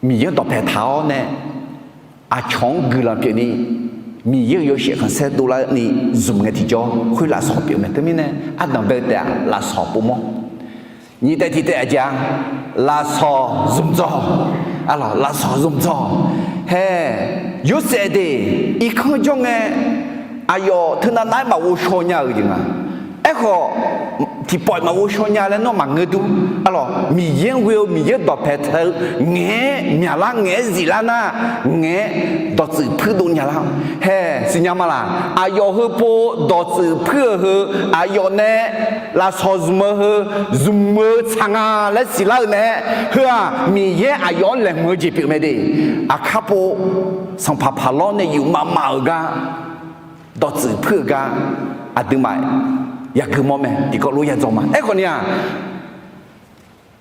Miqyaer-anr dawqpae taq-awr nae, aqcawq-anr guiqlanq pyeufni, Miqyaer-euq yawshaef khanqsaer dovlarni zmq ngae tiqjawr khoer lafsawq pyeuf mae. Teumirnae ardanqbae-eu taef-aq, lafsawq povmawr. Nyiq taef tiq taef aqjeq-a, lafsawq zmqdzawq. Arlawq, lafsawq zmqdzawq. Hae, Yorsaev de, irkanr jawr ngae, aqyawf teunav nav-aer maqghovshaw nya-euq jeq nga. Aerkhawf, tiqpawf-iq maqghovshaw nya laer nawr maqngeur dur. Arlawq, Miqyaer-anr ghoe-eu, Miqyaer dawqpae taq-eu ngaeq-aer myaqlar, ngaeq-aer ziflar nar, ngaeq-aer dawqtsuif puirdov nya lar. Hae, siqnya ma laq? Aqyawf heupov dawqtsuif puir-euq heu, aqyawf nae lafsawq zmq-eu heu, zmq-eu tsaq nga laer siqlar-eu nae, heu-aq, Miqyaer aqyawf-anr laeqhmq-eu jeq pyeuf mae de. Aqkar pov, sanqpaq Paqlawr nae yufmav mav-euq gar, dawqtsuif puir-eu gar, aqduimaf yagui mawr mae. Tiqkawv lof yadzaw ma. Aerkhawf ni-aq,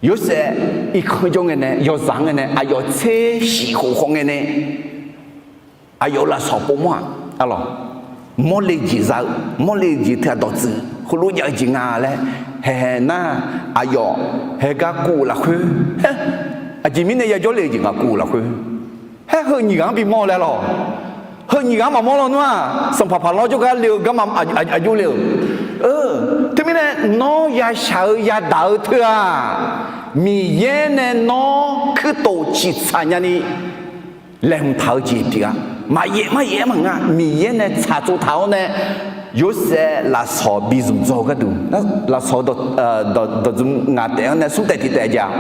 Yorsaev irkanr jawr ngae nae, yawzaq-anr ngae nae, aqyawf tser shif khof khawf ngae nae, aqyawf-euq lafsawq povmawr-aq, arlawq, mawrle jeq za-eu, mawrle jeq teu-aq dawqtsuif heulof jav-eu jeq nga laer haeq haeq nar, aqyawf haeq gar kuv-euq lafkhoer, haer, aqjeq mirnae yajawr le-eu jeq nga kuv-euq lafkhoer, haer, heu nyiq ghaq-anr bimawr laer lawq. Heu nyiq ghaq-anr maqmawr lawnmr-aq, sanqpaq Paqlawr jawrgar le-eu garma aqjox le-euq. Teumirnae nawr yashaq-eu yadaq-eu teu-aq, Miqyaer nae nawr kuirtof ciqtsaq nyani laeqhmq taq-eu jeq pyeuf-a. Maqyaef maryaef-aer maqnga, Miqyaer nae tsaqtsov taq-awr nae, Yorsaev lafsawq bi zmqdzawr-eu gharduq, lafsawq dawqdzmq ngaq taef-anr nae smr taef tiq taef jav,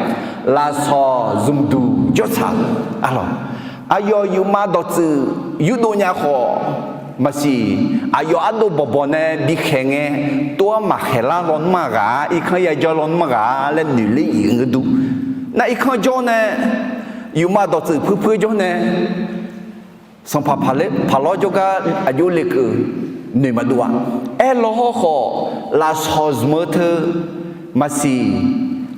lafsawq zmqduq jawrtsaq-eu, arlawq, aqyawf yufma dawqtsuif yurdov nya khawf maqsiq, aqyawf ardov bawqbawq nae bikhaeq ngae, tov-aer maqkhaeq lar lawnmr-aq ghaq-a, irkanr yajawr lawnmr-aq ghaq-a laer noeq ler-iq dur. Nar irkanr jawr nae, yufma dawqtsuif puir puir jawr nae, sanqpaq Paqlawr jawrgar aqjox lekeuv noeq maqdov-a. Aerlaw hawrkhawf, lafsawq zmq-eu teu maqsiq,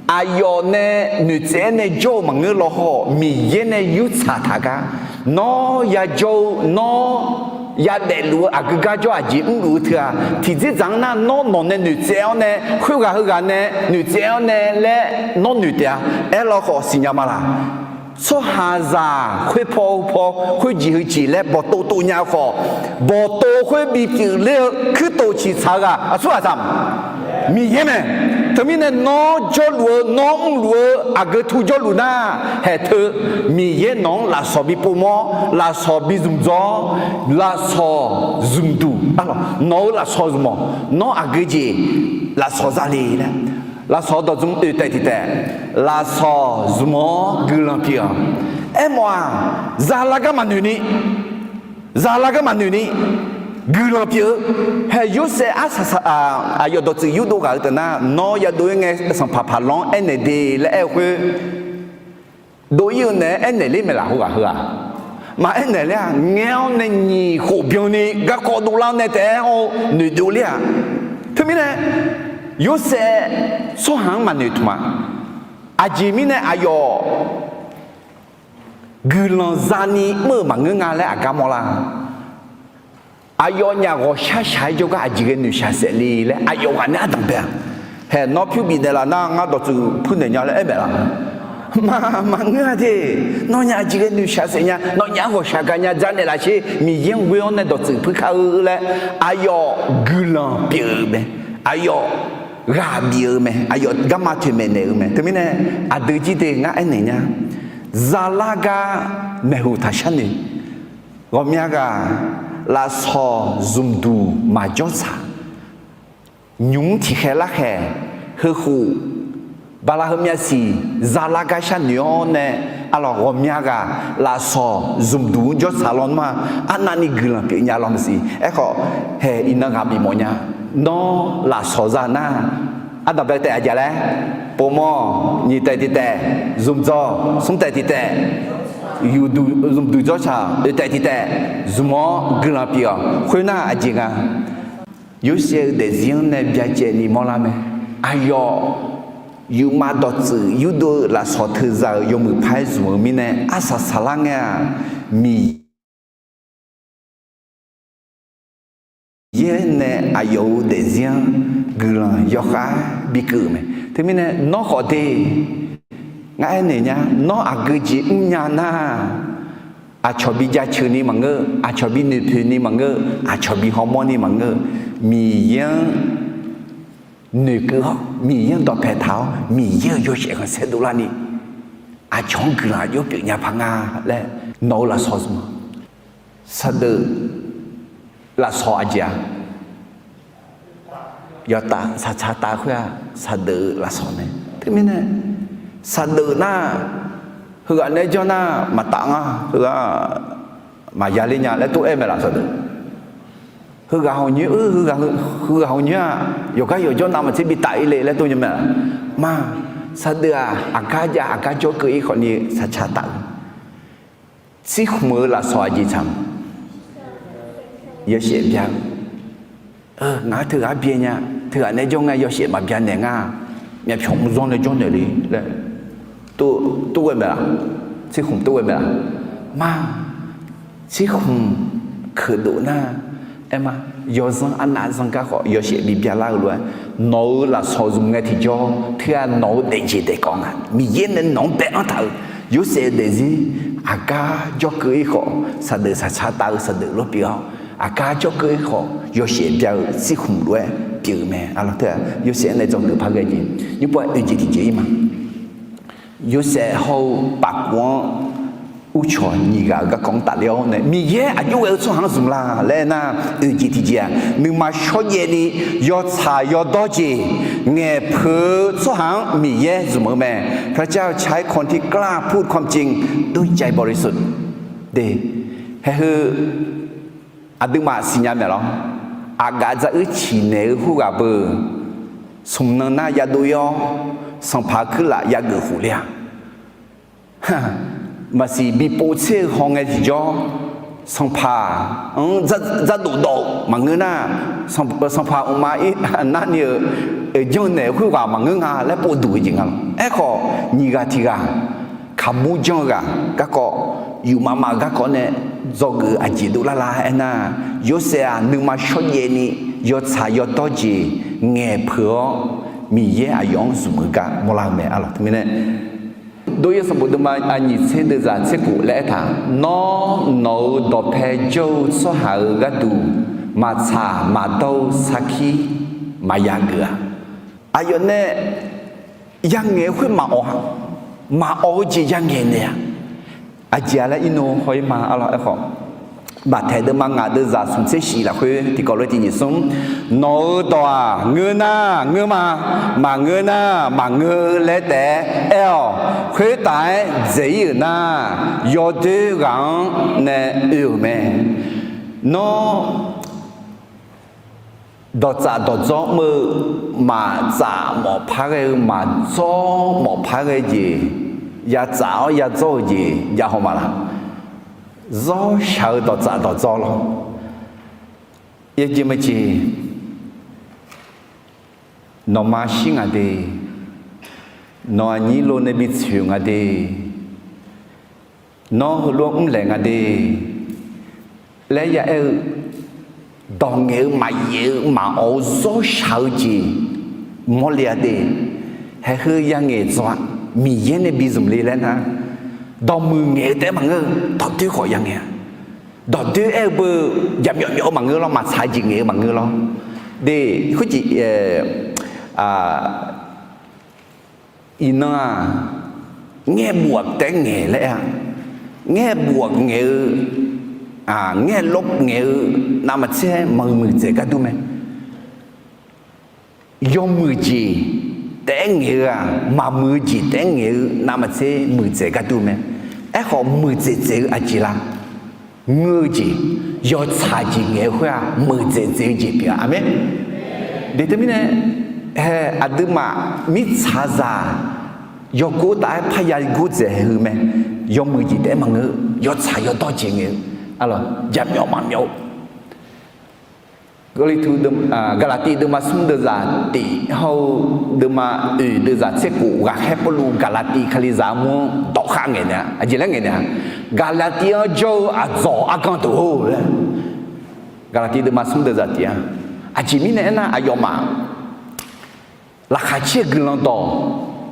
Aqyawf nae noeqtsaev-aer nae jawr-eu maqngeur law khawf, Miqyaer nae yurtsaq taq gar, nawr yajawr-eu, nawr yadaefluf-eu aqgeu gar jawr aqjeq mrluf-eu teu-aq, tiqdzerdzaq-anr nar nawr nawq nae noeqtsaev-awr nae, khoerghaq heughaq nae noeqtsaev-awr nae laer nawr noeq taef-a. Aerlaw khawf siqnya ma laq? Tsawrhaqzaq khoerpaw heupaw, khoerjeq heujeq laer bawqtov tov nya-eu khawf, bawqtov khoer bipyeuf ler-eu kuirtof ciqtsaq-eu ghaq aqsur ghaq tsaq-a? Miqyaer mae. Teumirnae nawr jawrluf-eu, nawr mrluf-eu aqgeu tu jawrluf nar, haeq teu Miqyaer nawq-anr lafsawq bi povmawr, lafsawq bi zmq dzawr-awr, lafsawq zmqduq, nawq-euq lafsawq zmq-awq. Nawr aqgeu jeq lafsawq za le laer, lafsawq dawqdzmq oeq taef tiq taef, lafsawq zmq-awr guiqlanq pyeuf-awq. Aermawf-aq, zala gar maqnoeq ni, zala gar maqnoeq ni, guiqlanq pyeuf-eu. Haeq Yorsaev arsaq saq, aqyawf dawqtsuif yurdov ghaq-eu teu nar, nawr yadov-ir ngae Sanqpaq Paqlanr-anr aernaeq de laer aer-eu khoer, dov-ir-eu naeq-aer aernaeq ler mae laq? Heughaq heughaq maqaer naeq ler-a. Ngae-awr nae nyiq khof byanni garkawv dovlar-awr nae taef-aer hawr-eu noeqdov ler-aq. Teumirnae Yorsaev tsawrhaq-anr maqnoeq tmq-a. Aqjeq mirnae aqyawf guiqlanq zani mr-euq maqngeur nga laer aqgar mawrlar. Aqyawfnyaf ghawqshaq shaq-aer jawrgar aqjeq ghae noeqshaq saef le laer aqyawf ghaq nae ardanq bae-a. Haeq nawr pyur bifnaeq laf nar, ngar dawqtsuif puirnaeq nya laer aer maeq laf? Ma, maqngeur-a de. Nawnyaf aqjeq ghae noeqshaq saef nya, nawnyaf-anr ghawqshaq gaq nya, dzarnaeq laf sher, Miqyaer-anr ghoe-awr nae dawqtsuif puir kar-eu laer, aqyawf guiqlanq pyeuf-eu mae. Aqyawf ghaq bif-eu mae. Aqyawf garma toeqmaeq naeq-eu mae. Teumirnae aqdui jir de ngar aernaeq nya, zalar gar maeqhu taq sharnoeq. Ghawqmya ghaq lafsawq zmqduq maqjawr tsaq. Nymq-mr tiqkhaeq larkhaeq, heukhof bala heumyav siq, zalar gar sharnoeq-awr nae, arlawq ghawqmya ghaq lafsawq zmqduq-anr jawr tsaq lawnmr-a. Arnavni guiqlanq pyeuf nya law maqsiq. Aerkhawf, haeq iqnan ghaq bif mawf nya. Nawr lafsawq za nar, ardanq bae taef aqjeq laer, povmawr, nyiq taef tiq taef, zmqdzawr, smr taef tiq taef, zmqduq jawr tsaq, oeq taef tiq taef, zmq-awr guiqlanq pyeuf-awq. Khoernar aqjeq nga, Yorsaev-eu daefzir-anr nae byacaevni mawrlar mae. Aqyawf yufmav dawqtsuif yurdov-eu lafsawq teuza-euq yawmuiq par-aer zmq-eu mirnae arsaq saqlar ngae-aq, Miqyaer Miqyaer nae aqyawf-euq daefzir-anr guiqlanq yawkhav bikeuv-euq mae. Teumirnae nawr khawf de, ngar aernaeq nya, nawr aqgeu jeq mrnya nar, aqcawq bi jaceuq ni maqngeur, aqcawq bi noeqpoeq ni maqngeur, aqcawq bi hawmawr ni maqngeur, Miqyaer-anr noeqkeuv-awr, Miqyaer-anr dawqpae taq-awr, Miqyaer-euq yawshaef khanqsaer dovlarni, aqcawq-anr guiqlanq aqjox pyeuf nya paq nga laer nawq-eu lafsawq zmq-awq. Saqdeuf lafsawq aqjeq-aq, yawtaf saqtsaq taf khoer-aq, saqdeuf-eu lafsawq mae. Teumirnae saqdeuf nar, heughaq naeq-aer janr nar maqtaf nga, heughaq maqya ler nya laer tov-aer mae laf saqdeuf. Heughaq hawq nyoer-eu, heughaq hawq nyoer-aq, yawqgar yawqjawr navmaqtser bi taf-ir le laer tov nya mae laf? Ma, saqdeuf-aq aqgar jav aqgar jawr keuv-ir khawfni saqtsaq taf-eu. Tsirkhmq-eu lafsawq aqjeq tsaq-eu, yawshaef bya-eu. Ngaq-aer teughaq-aer byae nya, teughaq naeq-aer janr ngae yawshaef maqbya naeq nga, myavpyawq mqzanr nae janrnaeq le laer tov-aer mae laf? Tsirkhmq tov-aer mae laf? Ma, tsirkhmq keuqdov nar, aer ma, yawzanr arnav zanr gar khawf yawshaef bibya lar-eu lof-aer, nawq-euq lafsawq zmq ngae tiqjawr teughaq nawq-euq daefjeq daefkawv nga. Miqyaer nae nawq-anr bae-anr taq-euq, Yorsaev-eu daefzir aqgar jawr keuv-ir khawf saqdeuf saqtsaq taf-eu saqdeuf lof pyeuf-awr, aqgar jawr keuv-ir khawf yawshaef bya-eu tsirkhmq lof-aer pyeuf-eu mae. Arlawr teughaq Yorsaev-anr nae dzawgeuf par ghae jeq nymr pov-aer oeq jeq tiqjeq-ir ma. Yorsaev hawr-eu pafkhof-anr urcawq nyiq ghaq-euq garkawv-anr tafler-awr nae, Miqyaer aqjox ghae-eu tsawrhaq-anr zmq la laer aernar, oeq jeq tiqjeq-aq, nuima shawrjaev ni yawtsaq yawdawr jeq ngaeqpeu-eu tsawrhaq-anr Miqyaer zmq-eu mae. พระเจ้าใช้คนที่กล้าพูดความจริงด้วยใจบริสุทธิ์ de. Haeheu aqduimaf siqnya maeq lawr. Aqgaf dzaruir ciqnaeq-eu khoerghaq beu, smq nan nar yadov-ir-awr, sanqpaq kuirlaf yageuf khof ler-a. Maqsiq bi povtser-eu hawngae tiqjawr, sanqpaq-anr dzardof dawv-eu maqngeur nar, sanqpaq mqma-ir narni-euq janrnaeq-eu khoerghaq maqngeur nga laer povduq-eu jeq nga lawq. Aerkhawf, nyiq ghaq tiq ghaq kaqmur janr-eu ghaq garkawv, yufmav mav-euq garkawv nae dzawgeuf-eu aqjeq dovlar-a aernar, Yorsaev-aq nuima shawrjaev ni yawtsaq yawdawr jeq ngaeqpeuq-awr, Miqyaer aqyawf-anr zmq-eu gar mawrlar-eu mae. Arlawq, teumirnae Dov-ir sanqbof deuvma aqnyiq tser deuvzaq tser khof laer aertaq, Nawr, nawq-euq dawqpae jawr-eu tsawrhaq-euq gharduq maqtsaq maqdawr-eu sarkir maqya geuf-a. Aqyawf nae yangaeq-eu khoer maqawq-a. Maqawq-eu jeq yangaeq naeq-a. Aqjeq-a laer irnov haw-ir ma. Arlawq, aerkhawf, Baqtaeq deuvma ngaq deuvzaq smq tser shif lafkhoer tiqkawv lof-aer tiq nyiq smr, Nawq-euq dawq-aq, ngeur nar ngeur ma, maqngeur nar maqngeur laer taef-aer aer-awq. Khoertaef-aer dzaeq-ir-euq nar, yawdoer ghaq-anr nae oe-euq mae. Nawr, dawqtsaf dawqdzawr mr-eu, maqtsaf mawf par ghae-eu, maqdzawr mawf par ghae jeq, yatsaf-awr yadzawr-eu jeq jav haw ma laq? Zawrshaq-eu dawqtsaf dawqdzawr lawr. Yajeq maeqjeq, nawqma shir nga de, nawq aqnyir lo nae bi tsoeq nga de, nawr heulof-aer mrlaeq nga de laer ya aer-eu, dawq ngaeq-eu maqyaef-eu maqawq-eu zawrshaq-eu jeq mawrle-a de. Haeq heu yangaeq dzaw-a. Miqyaer nae bi zmq le laer nar, dawqmuiq ngaeq-eu taef-aer maqngeur-eu, dawqdoer khawf yangaeq-a. Dawqdoer aer-eu beu, jaqmyawf myawf-eu maqngeur lawr, maqtsaq jeq ngaeq-eu maqngeur lawr. De, khoerjeq, iqnan-aq, ngaeqbof-aq taef-aer ngaeq laer aer-a. Ngaeqbof-aq ngaeq-eu, ngaeqlof ngaeq-eu navmaqtser maqmuiq dzaeq gar dur mae. Yawmuiq jeq taef-aer ngaeq-eu-aq, maqmuiq-eu jeq taef-aer ngaeq-eu navmaqtser muiqdzaeq gar dur mae. Aerkhawf, muiqdzaeq dzaeq-eu aqjeq la? Ngeur-eu jeq, yawtsaq jeq ngaeq-eu khoer-aq, muiqdzaeq dzaeq-eu jeq pyeuf-a. Aqmeq. De teumirnae, hae aqduimaf mirtsaqzaq yawgor taf-aer parya gordzaeq haeq-eu mae. Yawmuiq jeq taef-aer maqngeur, yawtsaq yawdawr jeq ngaeq-eu, jaqmyawf maqmyawf-eu Gaqlaqtiv deuvma smr deuvzaq tiq hawr-eu deuvma oeq deuvzaq tser khof, ghaqkhaer Pawrluv Gaqlaqtiv Kalizaq armur-anr dawqkhav ngaeq naeq-a. Aqjeq laer ngaeq naeq-a, Gaqlaqtiv-anr jawr-eu aqdzawq argan deuq-or laer, Gaqlaqtiv deuvma smr deuvzaq tiq-a. Aqjeq mirnae aernar, aqyawfmaf laqkhaq caer-eu guiqlanq dawq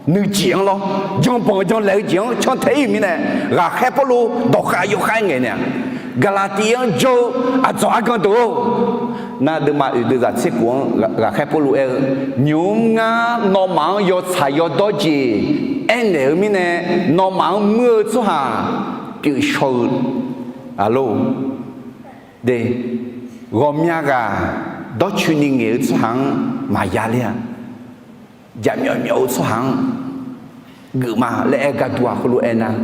nuijeq-anr lawr, janbanq janlaeq-eu jeq-anr cantae-ir-euq mirnae, ghaqkhaer Pawrluv dawqkhav yawkhav-aer ngaeq naeq-a. Gaqlaqtiv-anr jawr-eu aqdzawq argan deuq-or, nar deuvma oeq deuvzaq tser khof-anr ghaqkhaer Pawrluv aer-eu, nymq-mr ngar nawmaf-anr yawtsaq yawdawr jeq aernaeq-eu mirnae, nawmaf-anr muir-eu tsawrhaq pyeufshaw-eu lor. De, ghawqmya ghaq dawrcoeni ngaeq-eu tsawrhaq-anr maqya ler-a. Jaqmyawf myawf-eu tsawrhaq-anr geufma laer aer gar dur-a. Khoerlof-aer nar,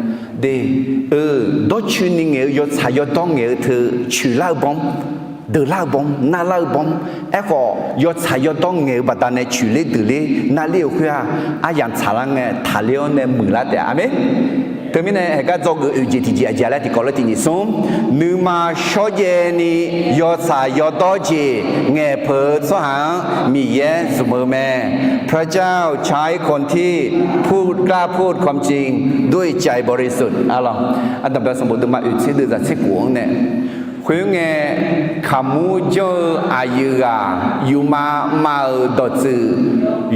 de, eu, dawrcoeni ngaeq-eu yawtsaq yawdawr ngaeq-eu teu coeqlar-eu bawr, deuqlar-eu bawr, narlar-eu bawr. Aerkhawf, yawtsaq yawdawr ngaeq-eu baqdanae coeqler deuqler narler-euq khoer-aq, aryamq tsaqlar ngae taqler-awr nae muiqlar taef-a. Aqmeq. Teumirnae haeqgar dzawgeuf oeq jeq tiqjeq aqjeq laer tiqkawv laer tiq nyiq smr, nuima shawrjaev ni yawtsaq yawdawr jeq ngaeqpeuq-eu tsawrhaq-anr Miqyaer zmq-eu mae. พระเจ้าใช้คนที่พูดกล้าพูดความจริงด้วยใจบริสุทธิ์ Arlawq, Aqdanqbae sanqbof deuvma oeq tser deuvzaq tser khof-anr nae, khoerngae, kaqmur janr-eu aqyuif ghaq yufma mav-euq dawqtsuif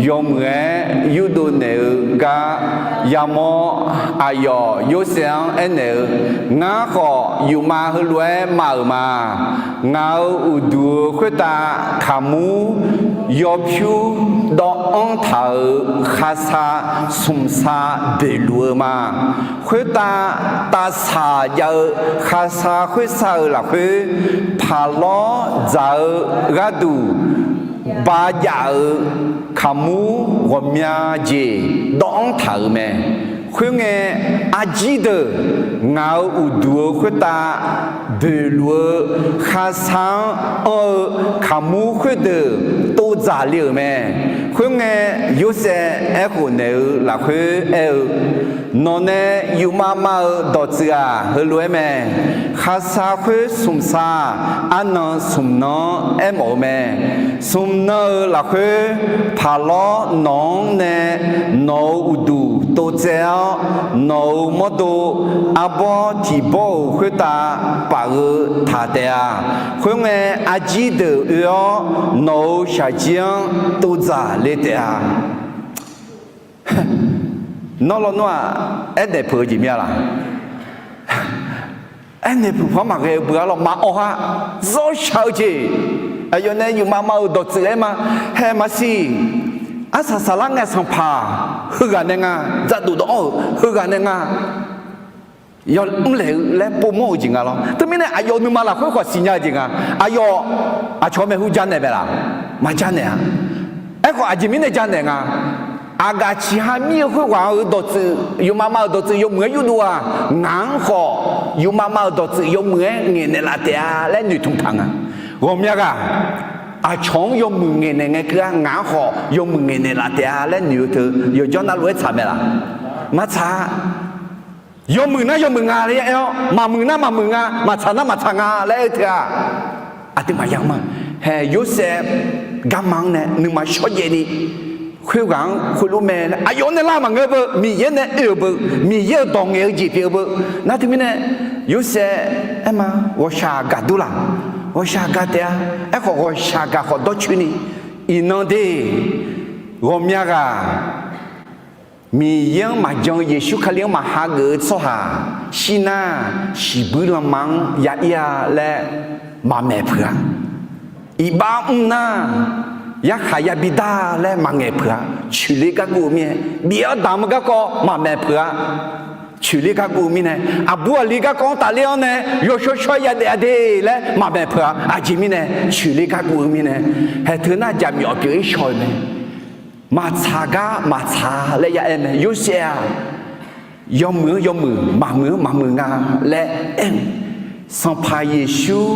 yawmuiq-aer yurdov naeq-eu gar yamawr, aqyawf Yorsaev-anr aernaeq-eu, Ngar khawf yufma heulof-aer mav-euq ma. Ngaq-euq uqduq-eu khoertav kaqmur yawpyur dawvanr taq-euq kharsav smqsav boeqluf-eu ma. Khoertav tavsaq jav-eu kharsav khoersav-euq lafkhoer, paqlawr dzaq-eu gharduq ba jav-euq kaqmur ghawqmya jeq dawvanr taq-euq mae. Khoerngae, arjir deuq ngaq-euq uqduq-eu khoertav boeqluf-eu kharsav-anr anr-eu kaqmur khoerdeuq tovdzaq le-euq mae. Khoerngae, Yorsaev aerkhof naeq-eu lafkhoer aer-eu, Nawq nae yufmav mav-eu dawqtsuif-aq, heulof-aer mae. Khaqsaq khoer smqsaq arnan smq nan-anr aermawf-eu mae. Smq nan-euq lafkhoer, paqlawr nawq-anr nae nawq-euq uqduq tovtsaev-awr, nawq-euq mawrdo arbawr tiq bawr-euq khoertav paf-eu taq taef-a. Khoerngae, arjir deuq oe-awr, nawq-euq shaqjir-anr tovdzaq le taef-a. Nawr lawnmr-aq, aernaeq peuq-eu jeq mir-a laq? Aernaeq peuq paq-anr maqghae-eu beu-ar lawr, maqawr ha. Zawr shaq-eu jeq. Aqyawf nae yufmav mav-euq dawqtsuif aer ma. Hae maqsiq. Arsaq saqlar ngae sanqpaq heughaq nae nga. Dzaqdof dawq-anr-euq heughaq nae nga. Yawmr laeq-eu laer povmawr-eu jeq nga lawr. Teumirnae aqyawf nuima lafkhoer khawf siqnya-eu jeq nga. Aqyawf aqcawq maeqhu janaeq mae laq? Maqjanaeq-a. Aerkhawf aqjeq mirnae janaeq nga. Aqgaf ciqha mir-eu khoerghaq-euq dawqtsuif, yufmav mav-euq dawqtsuif yawmuiq-aer yurdov-aq, ngaq-anr khawf yufmav mav-euq dawqtsuif yawmuiq-aer ngaeqnaeq laf taef-a laer noeqtmq taq nga. Ghawqmya ghaq, aqcawq-anr yawmuiq ngaeqnaeq ngae keuv-a, ngaq-anr khawf yawmuiq ngaeqnaeq laf taef-a laer noeq-eu teu yawqjawr navluf-aer tsaq mae laq? Maqtsaq-a. Yawmuiq nar yawmuiq nga laer ya aer-awr, maqmuiq nar maqmuiq nga, maqtsaq nar maqtsaq nga laer aer-eu teu-aq, aqduimaf yamq ma. Hae, Yorsaev garma-anr nae nuima shawrjaev ni, khoerghaq-anr khoerlof mae laer aqyawf nae lar maqngeur beu, Miqyaer nae oe-euq beu, Miqyaer-euq dawq ngaeq-eu jeq pyeuf-eu beu. Nar teumirnae Yorsaev aer ma, ghawqshaq gaq dur laq? Ghawqshaq gaq taef-a. Aerkhawf ghawqshaq gaq khawf dawrcoeni, iqnan de, ghawqmya ghaq, Miqyaer-anr maqjan-eu Yeqsur Kali-anr maqhageuf-eu tsawrhaq shir nar, shiqbuir lanma-anr ya ir-a laer maqmaeq peuq-a. Iqbax mr nar, yarkhaq yabi dar laer maqngaeq peuq-a. Coeqler gar guv-eu mirnae, bif-awr damq-eu garkawv maqmaeq peuq-a. Coeqler gar guv-eu mirnae, aqbur aqli garkawv-anr tafler-awr nae yawshawr shawr-aer yadaef-a de laer maqmaeq peuq-a. Aqjeq mirnae, coeqler gar guv-eu mirnae, haeq teu nar jaqmyawf pyeuf-ir shaw-eu mae. Maqtsaq gar maqtsaq laer ya aer mae. Yorsaev-aq, yawmuiq-anr yawmuiq, maqmuiq-anr maqmuiq nga laer aer-eu, Sanqpaq Yeqsur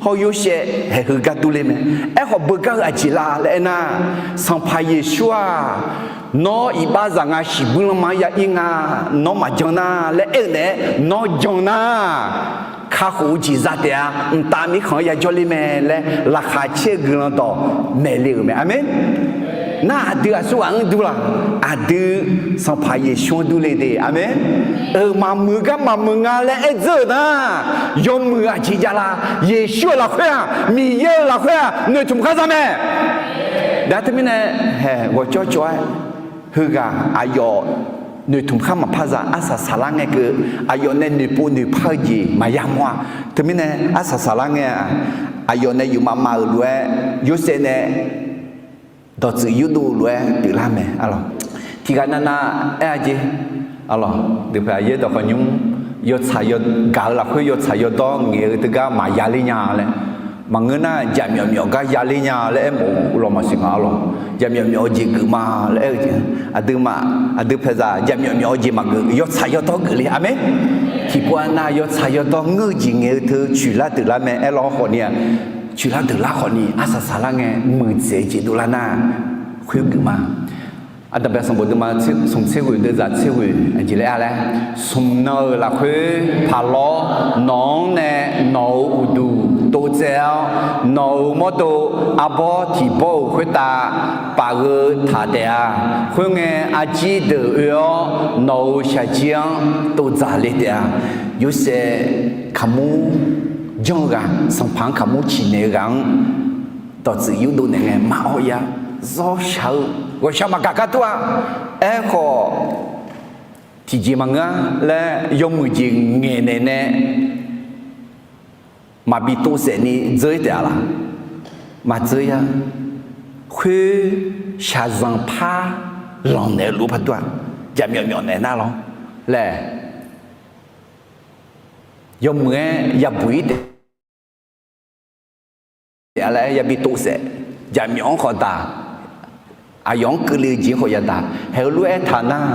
hawr Yorsaev haeq heu gar durler mae. Aerkhawf beugar-eu aqjeq la laer aernar, Sanqpaq Yeqsur-aq, nawr iqbax zaq nga, shiqbuir lanma-anr ya ir nga, nawr maqjan nar laer aer-eu naeq-aer, nawr jan nar, kakhof-eu jeq za taef-a. Mqtav mirkhanq-anr yajawr ler mae laer laqkhaq caer-eu guiqlanq dawq maeq le-euq mae. Aqmeq. Nar aqdui aqsurghaq-anr dur laq? Aqdui Sanqpaq Yeqsur-anr durle de. Aqmeq. Euq maqmuiq gar maqmuiq nga laer aer dzeur-euq nar, yawmuiq aqjeq jav la? Yeqsur-euq lafkhoer-aq, Miqyaer-euq lafkhoer-aq, noeqtmq khar za mae. Nar teumirnae, haeq ghawqjawr cawv-aer, heughaq aqyawf noeqtmq khar maqpar za. Arsaq saqlar ngae keuv, aqyawf nae noeqpov noeqpar-eu jeq maqya mawr-a. Teumirnae arsaq saqlar ngae-aq, aqyawf nae yufmav mav-euq lof-aer, Yorsaev nae dawqtsuif yurdov-eu lof-aer pyeuflar mae. Tiqghaq navnav aer-a jeq, dawqpae aqyaer dawqkawq nymr, yawtsaq yawgaq-eu lafkhoer yawtsaq yawdawr ngaeq-eu teugar maqya ler nya laer, maqngeur nar jaqmyawf myawf gar ya ler nya laer aermawf-eu lawq maqsiq nga-a lawq. Jaqmyawf myawf-eu jeq geuf ma laer aer-eu jeq, aqduimaf aqdui paeqzaq jaqmyawf myawf-eu jeq maqgeuf, yawtsaq yawdawr geuf le. Aqmeq. Tiqpov-a nar yawtsaq yawdawr ngeur-eu jeq ngaeq-eu teu coeqlar deuqlar mae. Aer lawq khawfni-aq, coeqlar deuqlar khawfni arsaq saqlar ngae muiqdzaeq-eu jeq dovlar nar khoergeuf ma. Aqdaqbae sanqbof deuvma smq tser ghoeq deuvzaq tser ghoeq aqjeq laer-a laer, smq nan-euq lafkhoer paqlawr nawq-anr nae nawq-euq uqduq tovtsaev-awr, nawq-euq mawrdo arbawr tiq bawr-euq khoertav paf-eu taq taef-a. Khoerngae arjir deuq oe-awr nawq-euq shaqjir-anr tovdzaq le taef-a. Yorsaev kaqmur janr-eu ghaq, sanqpaq-anr kaqmur ciqnaeq-eu ghaq-anr dawqtsuif yurdov naeq ngae maqawr ir-a. Zawr shaq-eu ghawqshaq maqgaq gar dur-a. Aerkhawf, tiqjeq maqngeur-a laer yawmuiq jeq ngaeqnaeq nae maqbi tovsaef ni dzeur-ir taef-a laq? Maqdzeur-ir-a. Khoer shaqzanq par lanq naeq-eu lof-aer par dur-a. Jaqmyawf myawf naeq nar lawr laer, yawmuiq-aer yabuq-ir taef taef-a laer yabi tovsaef, jaqmyawf-anr khawf daq, aqyawf-anr keuvle-eu jeq-anr khawf yadaq. Haeq-eu lof-aer taq nar,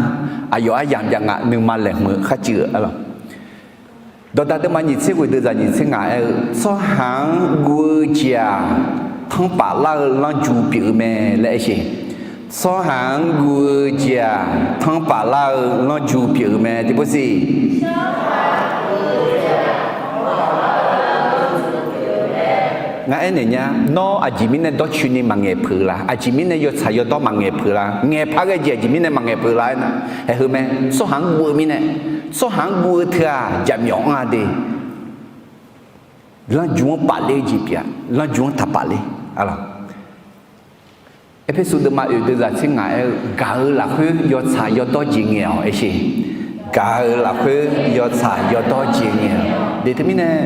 aqyawf aryamq jav nga, nuima laeqhmq kharcuiv-eu-a lawq. Dawqdaq deuvma nyiq tser ghoeq deuvzaq nyiq tser ngaq aer-eu, tsawrhaq-anr guv-eu jeq-aq, tanrpaf lar-eu lanrju pyeuf-eu mae laer aer sheq. Tsawrhaq-anr guv-eu jeq-aq, tanrpaf lar-eu lanrju pyeuf-eu mae. Tiqpov siq. Ngar aernaeq nya, nawr aqjeq mirnae dawrcoeni maqngaeq peuq-eu la? Aqjeq mirnae yawtsaq yawdawr maqngaeq peuq-eu la? Ngaeqpar ghae jeq aqjeq mirnae maqngaeq peuq-eu la aernar, haeq heu mae. Tsawrhaq-anr guv-eu mirnae, tsawrhaq-anr guv-eu teu-aq, jaqmyawf anr-a de. Lanrju-anr pafler-eu jeq pyeuf-a. Lanrju-anr taqpaf ler. Arlawq, Erpersu deuvma oeq deuvzaq tser ngaq aer-eu, gaq-eu lafkhoer yawtsaq yawdawr jeq ngaeq-awq aersheq. Gaq-eu lafkhoer yawtsaq yawdawr jeq ngaeq-awq. De teumirnae,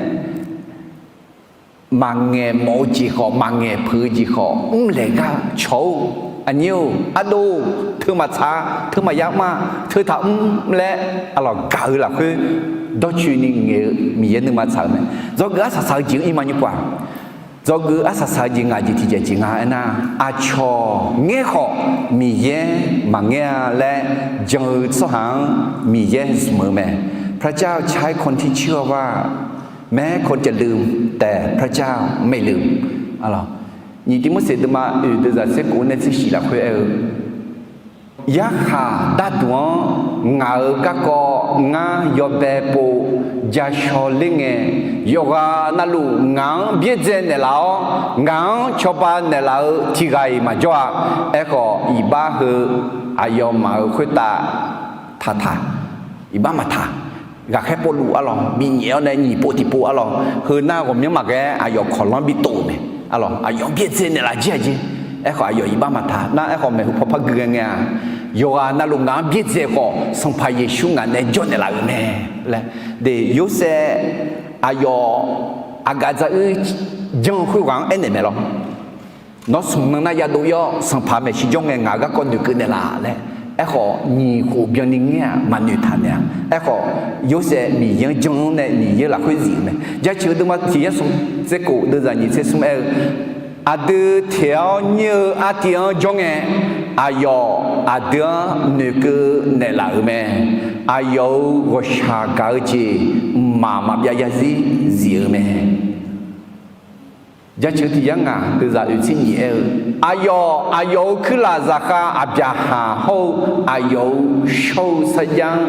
maqngaeq mawf-eu jeq khawf, maqngaeq peuq-eu jeq khawf, mrlaeq gar cawq-or, aqnyir-or, ardov-or, teu maqtsaq, teu maqya mr-a, teu taqmr laer, arlawq, gaq-eu lafkhoer dawrcoeni ngaeq-eu Miqyaer nuima tsaq-eu mae. Dzawgeuf arsaq saq-eu jeq-anr ir ma nymr pov-aq. Dzawgeuf arsaq saq-eu jeq ngaq jeq tiq jeq jeq nga aernar, aqcawq ngaer khawf Miqyaer maqngaer-a laer jan-eu tsawrhaq-anr Miqyaer zmq-eu mae. พระเจ้าใช้คนที่เชื่อว่าแม้คนจะลืม แต่พระเจ้าไม่ลืม Arlawq, nyiq Tivmorseq deuvma oeq deuvzaq tser kof-anr nae tser shiq lafkhoer aer-eu, yarkhaq darduq-anr ngaq-euq garkawv ngar yawbae pov ja shaw ler ngae, yawqghaq navluf ngaq-anr byaerdzae naeqlaf-awr, ngaq-anr cawba naeqlaf-eu tiq ghaq-iq maqjawr-a. Aerkhawf, iqbax heu aqyawfmaf-euq khoertav taqtaq, iqbax maqtaq. Ghaqkhaer povluf arlawq, binyaef-awr nae nyiq pov tiqpov arlawq, heu nar ghawqmyanr maqghae aqyawf kawqlanr bitov-euq mae. Arlawq, aqyawf-anr byaerdzae naeqlaf jir-aq jeq. Aerkhawf, aqyawf iqbax maqtaq nar, aerkhawf maeqhu paw par gui ghae ngae-aq, yawqghaq navluf ngaq-anr byaerdzae khawf, Sanqpaq Yeqsur ngaq nae jawr naeqlaf-euq mae laer. De, Yorsaev aqyawf aqgaf dzaq-eu janr-eu khoerghaq-anr aernaeq mae lawr. Nawr smq nan nar yadov ir-awr, Sanqpaq maeqshi jawr ngae ngaq-euq garkawv noeqkeuv naeqlaf laer. Aerkhawf, nyiq khof byanni ngaer-aq maqnoeq taq naeq-a. Aerkhawf, Yorsaev Miqyaer-anr jan-anr nae Miqyaer lafkhoer zif-euq mae. Jaceuq-eu deuvma tiq yar smq tser kof deuvzaq nyiq tser smr aer-eu, aqdui teq-awr nyir-eu artiv-anr jawr ngae, aqyawf aqdui-anr noeqkeuv naeqlaf-euq mae. Aqyawf-euq ghawqshaq gaq-eu jeq mqmaq maqbyav zarzir zif-eu mae. Jaceuq tiq yar ngaq deuvzaq oeq tser nyiq aer-eu, aqyawf aqyawf-euq kuirlaf zaqkhav Aqbyaqhaq hawr-eu aqyawf-euq shawr-eu sarjax-anr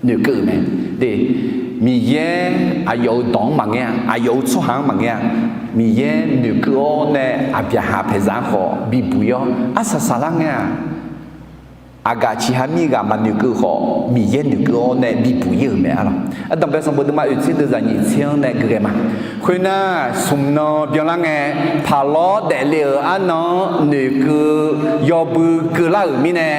noeqkeuv-euq mae. De, Miqyaer aqyawf-euq dawq-anr maqngaer-a, aqyawf-euq tsawrhaq-anr maqngaer-a. Miqyaer noeqkeuv-awr nae Aqbyaqhaq paeqzaq-anr khawf bibuq ir-awr arsaq saqlar ngae-aq, aqgaf ciqha mir ghaq maqnoeqkeuv khawf, Miqyaer noeqkeuv-awr nae bibuq ir-euq mae arlawq. Ardanqbae sanqbof deuvma oeq tser deuvzaq nyiq tser-anr nae gui ghae ma. Khoernar, smq nan byanlar ngae, paqlawr daefle-euq arnan-anr noeqkeuv yawbui keuvlar-euq mirnae,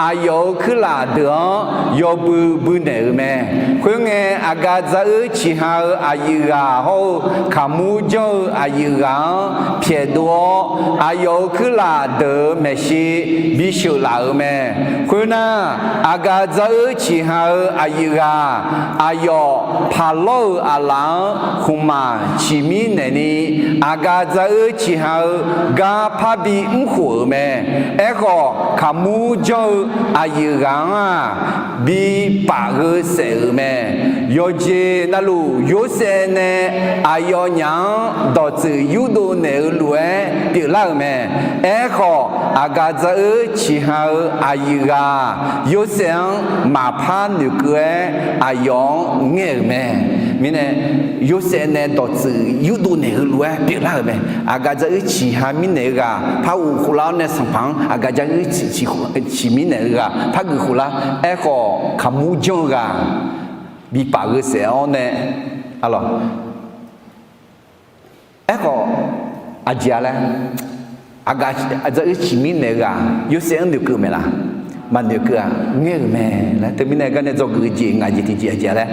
aqyawf-euq kuirlaf deuq-anr yawbui bui naeq-euq mae. Khoerngae, aqgaf dzaq-eu ciqha-eu aqyuif ghaq hawr-eu kaqmur janr-eu aqyuif ghaq-anr pyaeqdov-awr, aqyawf-euq kuirlaf deuq-euq maeqshi bisheuq laf-euq mae. Khoernar, aqgaf dzaq-eu ciqha-eu aqyuif ghaq, aqyawf paqlawr-euq aqlaf-anr khmqmaq ciqmir naeqni, aqgaf dzaq-eu ciqha-eu gar parbi mrkhof-euq mae. Aerkhawf, kaqmur janr-eu aqyuif ghaq-anr-aq, bi paf gheu saef-euq mae. Yawqjeq navluf, Yorsaev nae aqyawfnyaf-anr dawqtsuif yurdov naeq-eu lof-aer pyeuflar-euq mae. Aerkhawf, aqgaf dzaq-eu ciqha-eu aqyuif ghaq, Yorsaev-anr maqpar noeqkeuv-aer aqyawf-anr ngaer-euq mae. Mirnae, Yorsaev nae dawqtsuif yurdov naeq-eu lof-aer pyeuflar-euq mae. Aqgaf dzaq-eu ciqha mirnaeq-eu ghaq par ghof khoflar-awr nae, sanqpaq-anr aqgaf dzaq-eu ciqmir naeq-eu ghaq par geuf khoflar. Aerkhawf, kaqmur janr-eu ghaq bi paf gheu saef-awr nae, arlawq, aerkhawf, aqjeq-a laer, aqgaf dzaq-eu ciqmir naeq-eu ghaq Yorsaev-anr noeqkeuv mae laf? Maqnoeqkeuv-aq, ngaer-euq mae laer. Teumirnae garnae dzawgeuf-eu jeq ngaq jeq tiqjeq aqjeq-a laer,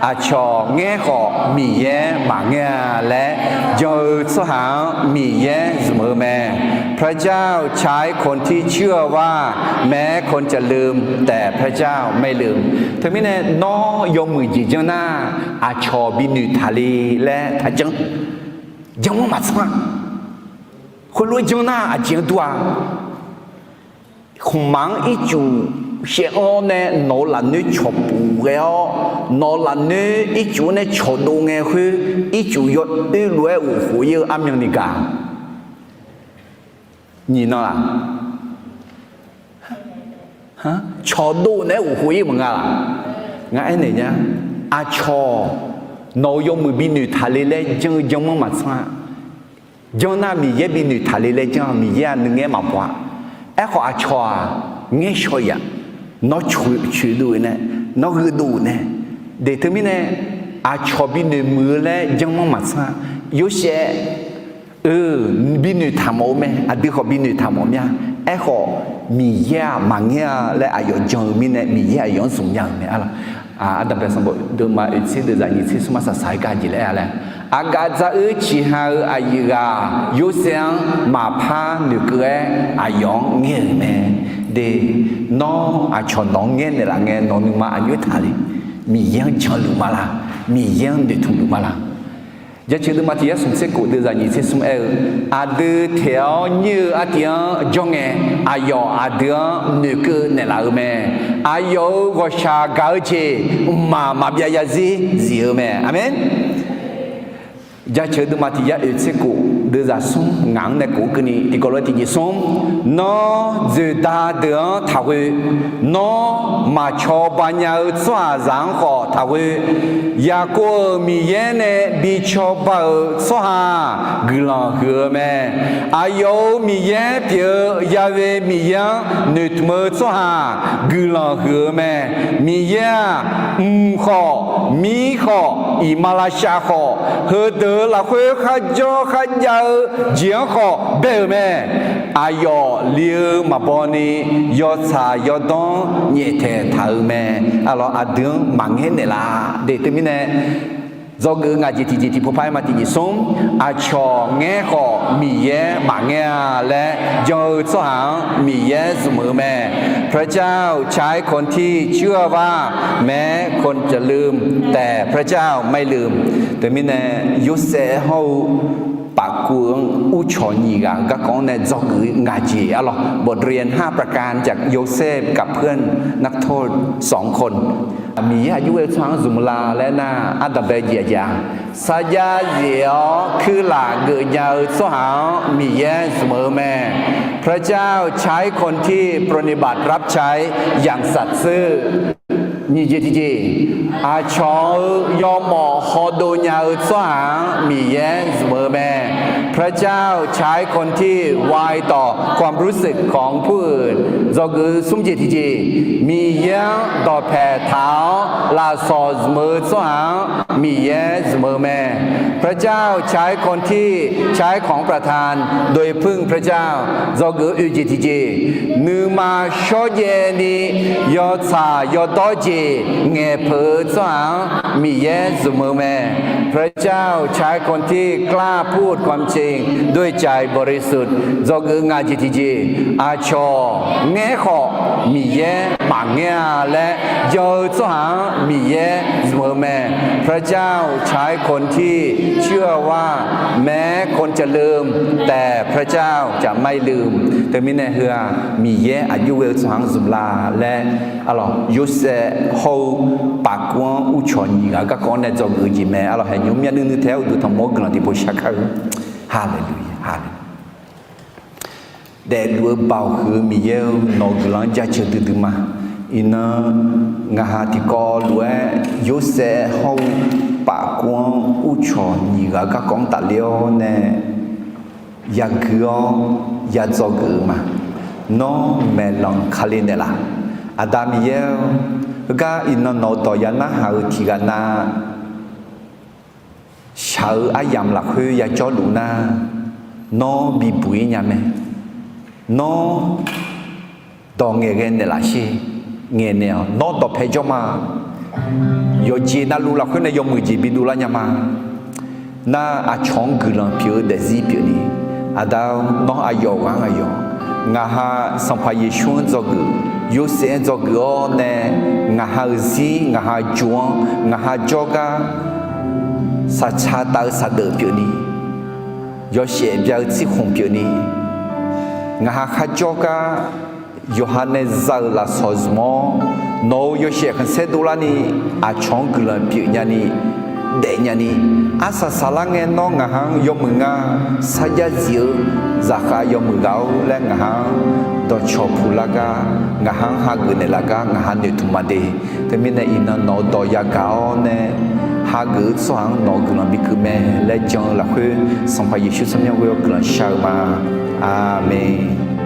aqcawq ngaer khawf Miqyaer maqngaer-a laer jan-eu tsawrhaq-anr Miqyaer zmq-eu mae. พระเจ้าใช้คนที่เชื่อว่าแม้คนจะลืม แต่พระเจ้าไม่ลืม Teumirnae nawr yawmuiq jeq janr nar, aqcawq bi noeqtaq le laer taqjanr. Janr-anr maqtsanr-a. Khoerlof-aer janr nar aqjeq-anr dur-a. Khmqmaq-anr ircuf shaev-awr nae nawq-euq lafnoer cawqpuf ghae-awr, nawq-euq lafnoer ircuf-anr nae cawqdov ngae khoer, ircuf yawoer lof-aer ghofkhof ir-eu armyanni gaq. Nyiq nan-aq, Cawqdov naeq-aer ghofkhof ir maqnga laq? Ngar aernaeq nya. Aqcawq nawq-euq yawmuiq binoeq taqle laer jan-eu janmanr maqtsanr-a. Janr nar Miqyaer binoeq taqle laer janr-a. Miqyaer-aq nuingaer maqbaw-a. Aerkhawf aqcawq-aq ngaer shaw-iq-aq, nawr coeqdov-eu nae, nawr gheudov-euq nae. Deq teumirnae aqcawq binoeq muiq-eu laer janmanr maqtsanr-a. Yorsaev-eu binoeq taqmawf-eu mae. Aqdui khawf binoeq taqmawf mya. Aerkhawf Miqyaer-aq maqngaer-a laer aqyawf jan-eu mirnae Miqyaer aqyawf-anr zmq nya-euq mae. Ardanqbae sanqbof deuvma oeqtser deuvzaq nyiqtser smr-anr saqsaq-aer gar jeq laer-a laer, Aqgaf dzaq-eu ciqha-euq aqyuif ghaq Yorsaev-anr maqpar noeqkeuv-aer aqyawf-anr ngaer-euq mae. De, nawr aqcawq nawq-anr ngaer naeqlaf ngae nawq nuima aqjox taqle? Miqyaer-anr janluf ma laq? Miqyaer-anr noeqtmq luf ma laq? Jaceuq deuvma tiq yar smq tser kof deuvzaq nyiqtser smr aer-eu, aqdui taeq-awr nyir-eu artiv-anr jawr ngae, aqyawf aqdui-anr noeqkeuv naeqlaf-eu mae. Aqyawf-euq ghawqshaq gaq-eu jeq mqmaq maqbyav zarzir zif-eu mae. Aqmeq. Jaceuq deuvma tiq yar oeqtser kof deuvzaq smr ngaq-anr nae kof-eu keuvni tiqkawv lof-aer tiqjeq smr, nawr dzoeqda deuq-anr taqghoe, nawr maqcawba nya-eu tsawrhaqzaq-anr khawf taqghoe, Yaqkov-euq Miqyaer nae bi cawba-euq tsawrhaq guiqlanq huiq-eu mae. Aqyawf-euq Miqyaer pyeuf-eu Ya'we Miqyaer-anr noeqtmq-eu tsawrhaq guiqlanq huiq-eu mae. Miqyaer-aq, mq khawf, mir khawf, iqmalavshav khawf, heudeuq-euq lafkhoer kharjawr kharjav-eu jeq-anr khawf bae-euq mae. Aqyawf li-eu maqbaw ni yawtsaq yawdawr-anr nyaeftaeq taq-euq mae. Arlawq aqdui-anr maqngaer naeqlaf de teumirnae, dzawgeuf ngaq jeq tiqjeq tiqpov par-aer ma tiqjeq smr, aqcawq ngaer khawf Miqyaer maqngaer-a laer jan-eu tsawrhaq-anr Miqyaer zmq-eu mae. พระเจ้าใช้คนที่เชื่อว่าแม้คนจะลืม แต่พระเจ้าไม่ลืม Teumirnae Yorsaev hawr-eu pafkuv-anr uvcawq nyiq ghaq-eu garkawv-anr nae dzawgeuf ngaq jeq arlawq. บทเรียนห้าประการจากโยเซฟกับเพื่อนนักโทษสองคน Miqyaer aqjox ghae-eu tsawrhaq-anr zmq la laer nar, ardanqbae jeq aqjeq-aq, sarjax zef-awr kuirlaf geuf nya-eu tsawrhaq-anr Miqyaer zmq-eu mae. พระเจ้าใช้คนที่ปรนนิบัติรับใช้อย่างสัตย์ซื่อ Nyiq jeq tiqjeq, aqcawq-euq yawmawf hawdov nya-eu tsawrhaq-anr Miqyaer zmq-eu mae. พระเจ้าใช้คนที่ไวต่อความรู้สึกของผู้อื่น Dzawgeuf smr jeq tiqjeq, Miqyaer-anr dawqpaeq taq-awr lafsawq zmq-eu tsawrhaq-anr Miqyaer zmq-eu mae. พระเจ้าใช้คนที่ใช้ของประทานโดยพึ่งพระเจ้า Dzawgeuf oeq jeq tiqjeq, nuima shawrjaev ni yawtsaq yawdawr jeq ngaeqpeuq-eu tsawrhaq-anr Miqyaer zmq-eu mae. พระเจ้าใช้คนที่กล้าพูดความจริงด้วยใจบริสุทธิ์ Dzawgeuf ngaq jeq tiqjeq, aqcawq ngaer khawf Miqyaer maqngaer-a laer jan-eu tsawrhaq-anr Miqyaer zmq-eu mae. พระเจ้าใช้คนที่เชื่อว่าแม้คนจะลืม แต่พระเจ้าจะไม่ลืม Teumirnae heu-aq, Miqyaer aqjox ghae-eu tsawrhaq-anr zmq la laer, arlawq, Yorsaev hawr-eu pafkuv-anr uvcawq nyiq ghaq-eu garkawv-anr nae dzawgeuf-eu jeq mae. Arlawq, haeqnymr myav nuinui taef-aer uqduq tanqmawr-anr guiqlanq tiqpov shar kar-eu. Haleluya, haleluya. Daefluf-eu Baoq huiq-eu Miqyaer-eu, nawq-euq guiqlanq-anr jaceuq duidui ma. Iqnan ngaqha tiqkawv lof-aer Yorsaev hawr-eu pafkuv-anr uvcawq nyiq ghaq-eu garkawv-anr tafler-awr nae yagui-awr yadzawgeuf-eu ma. Nawr maeqlanq kale naeqlaf? Aqda Miqyaer-or, heugar iqnan nawq-euq dawq ya narhaq-eu tiq ghaq nav shaq-eu aryamq lafkhoer yajawrluf nar, nawr bibuq-ir nya mae. Nawr dawq ngaeqghae naeqlaf sher. Ngaeqnaeq-awq. Nawr dawqpae jawr ma. Yawqjeq navluf lafkhoer nae yawmuiq jeq bidov lar nya ma. Nar aqcawq-anr guiqlanq pyeuf-eu daefzir pyeufni, Aqda-or, nawr aqyawf ghaq-anr aqyawf, ngaqha Sanqpaq Yeqsur-anr dzawgeuf, Yorsaev-anr dzawgeuf-awr nae, ngaqha-euq zir ngaqha jox-anr ngaqha jawrgar saqca taf-eu saqdeuf pyeufni, yawshaef bya-eu tsirkhmq pyeufni, ngaqha kharjawr gar yawqha nae za-euq lafsawq zmq-awr, nawq-euq yawshaef khanqsaer dovlarni aqcawq-anr guiqlanq pyeuf nyani, daefnya ni, arsaq saqlar ngae nawr ngaq-anr yawmuiq ngar sarjax zif-eu zaqkhav yawmuiq ghaq-or laer ngaq-anr dawqcawq puq lar gar, ngaq-anr hageuf naeqlaf gar ngaq-anr noeqtmq ma de. Teumirnae iqnan nawq-eu dawq yagaq-awr nae hageuf-eu tsawrhaq-anr nawq-eu guiqlanq bikeuv mae laer jan-eu lafkhoer Sanqpaq Yeqsur tsawrmyanr ghoe-awr guiqlanq shar-eu ma. Aqmeq.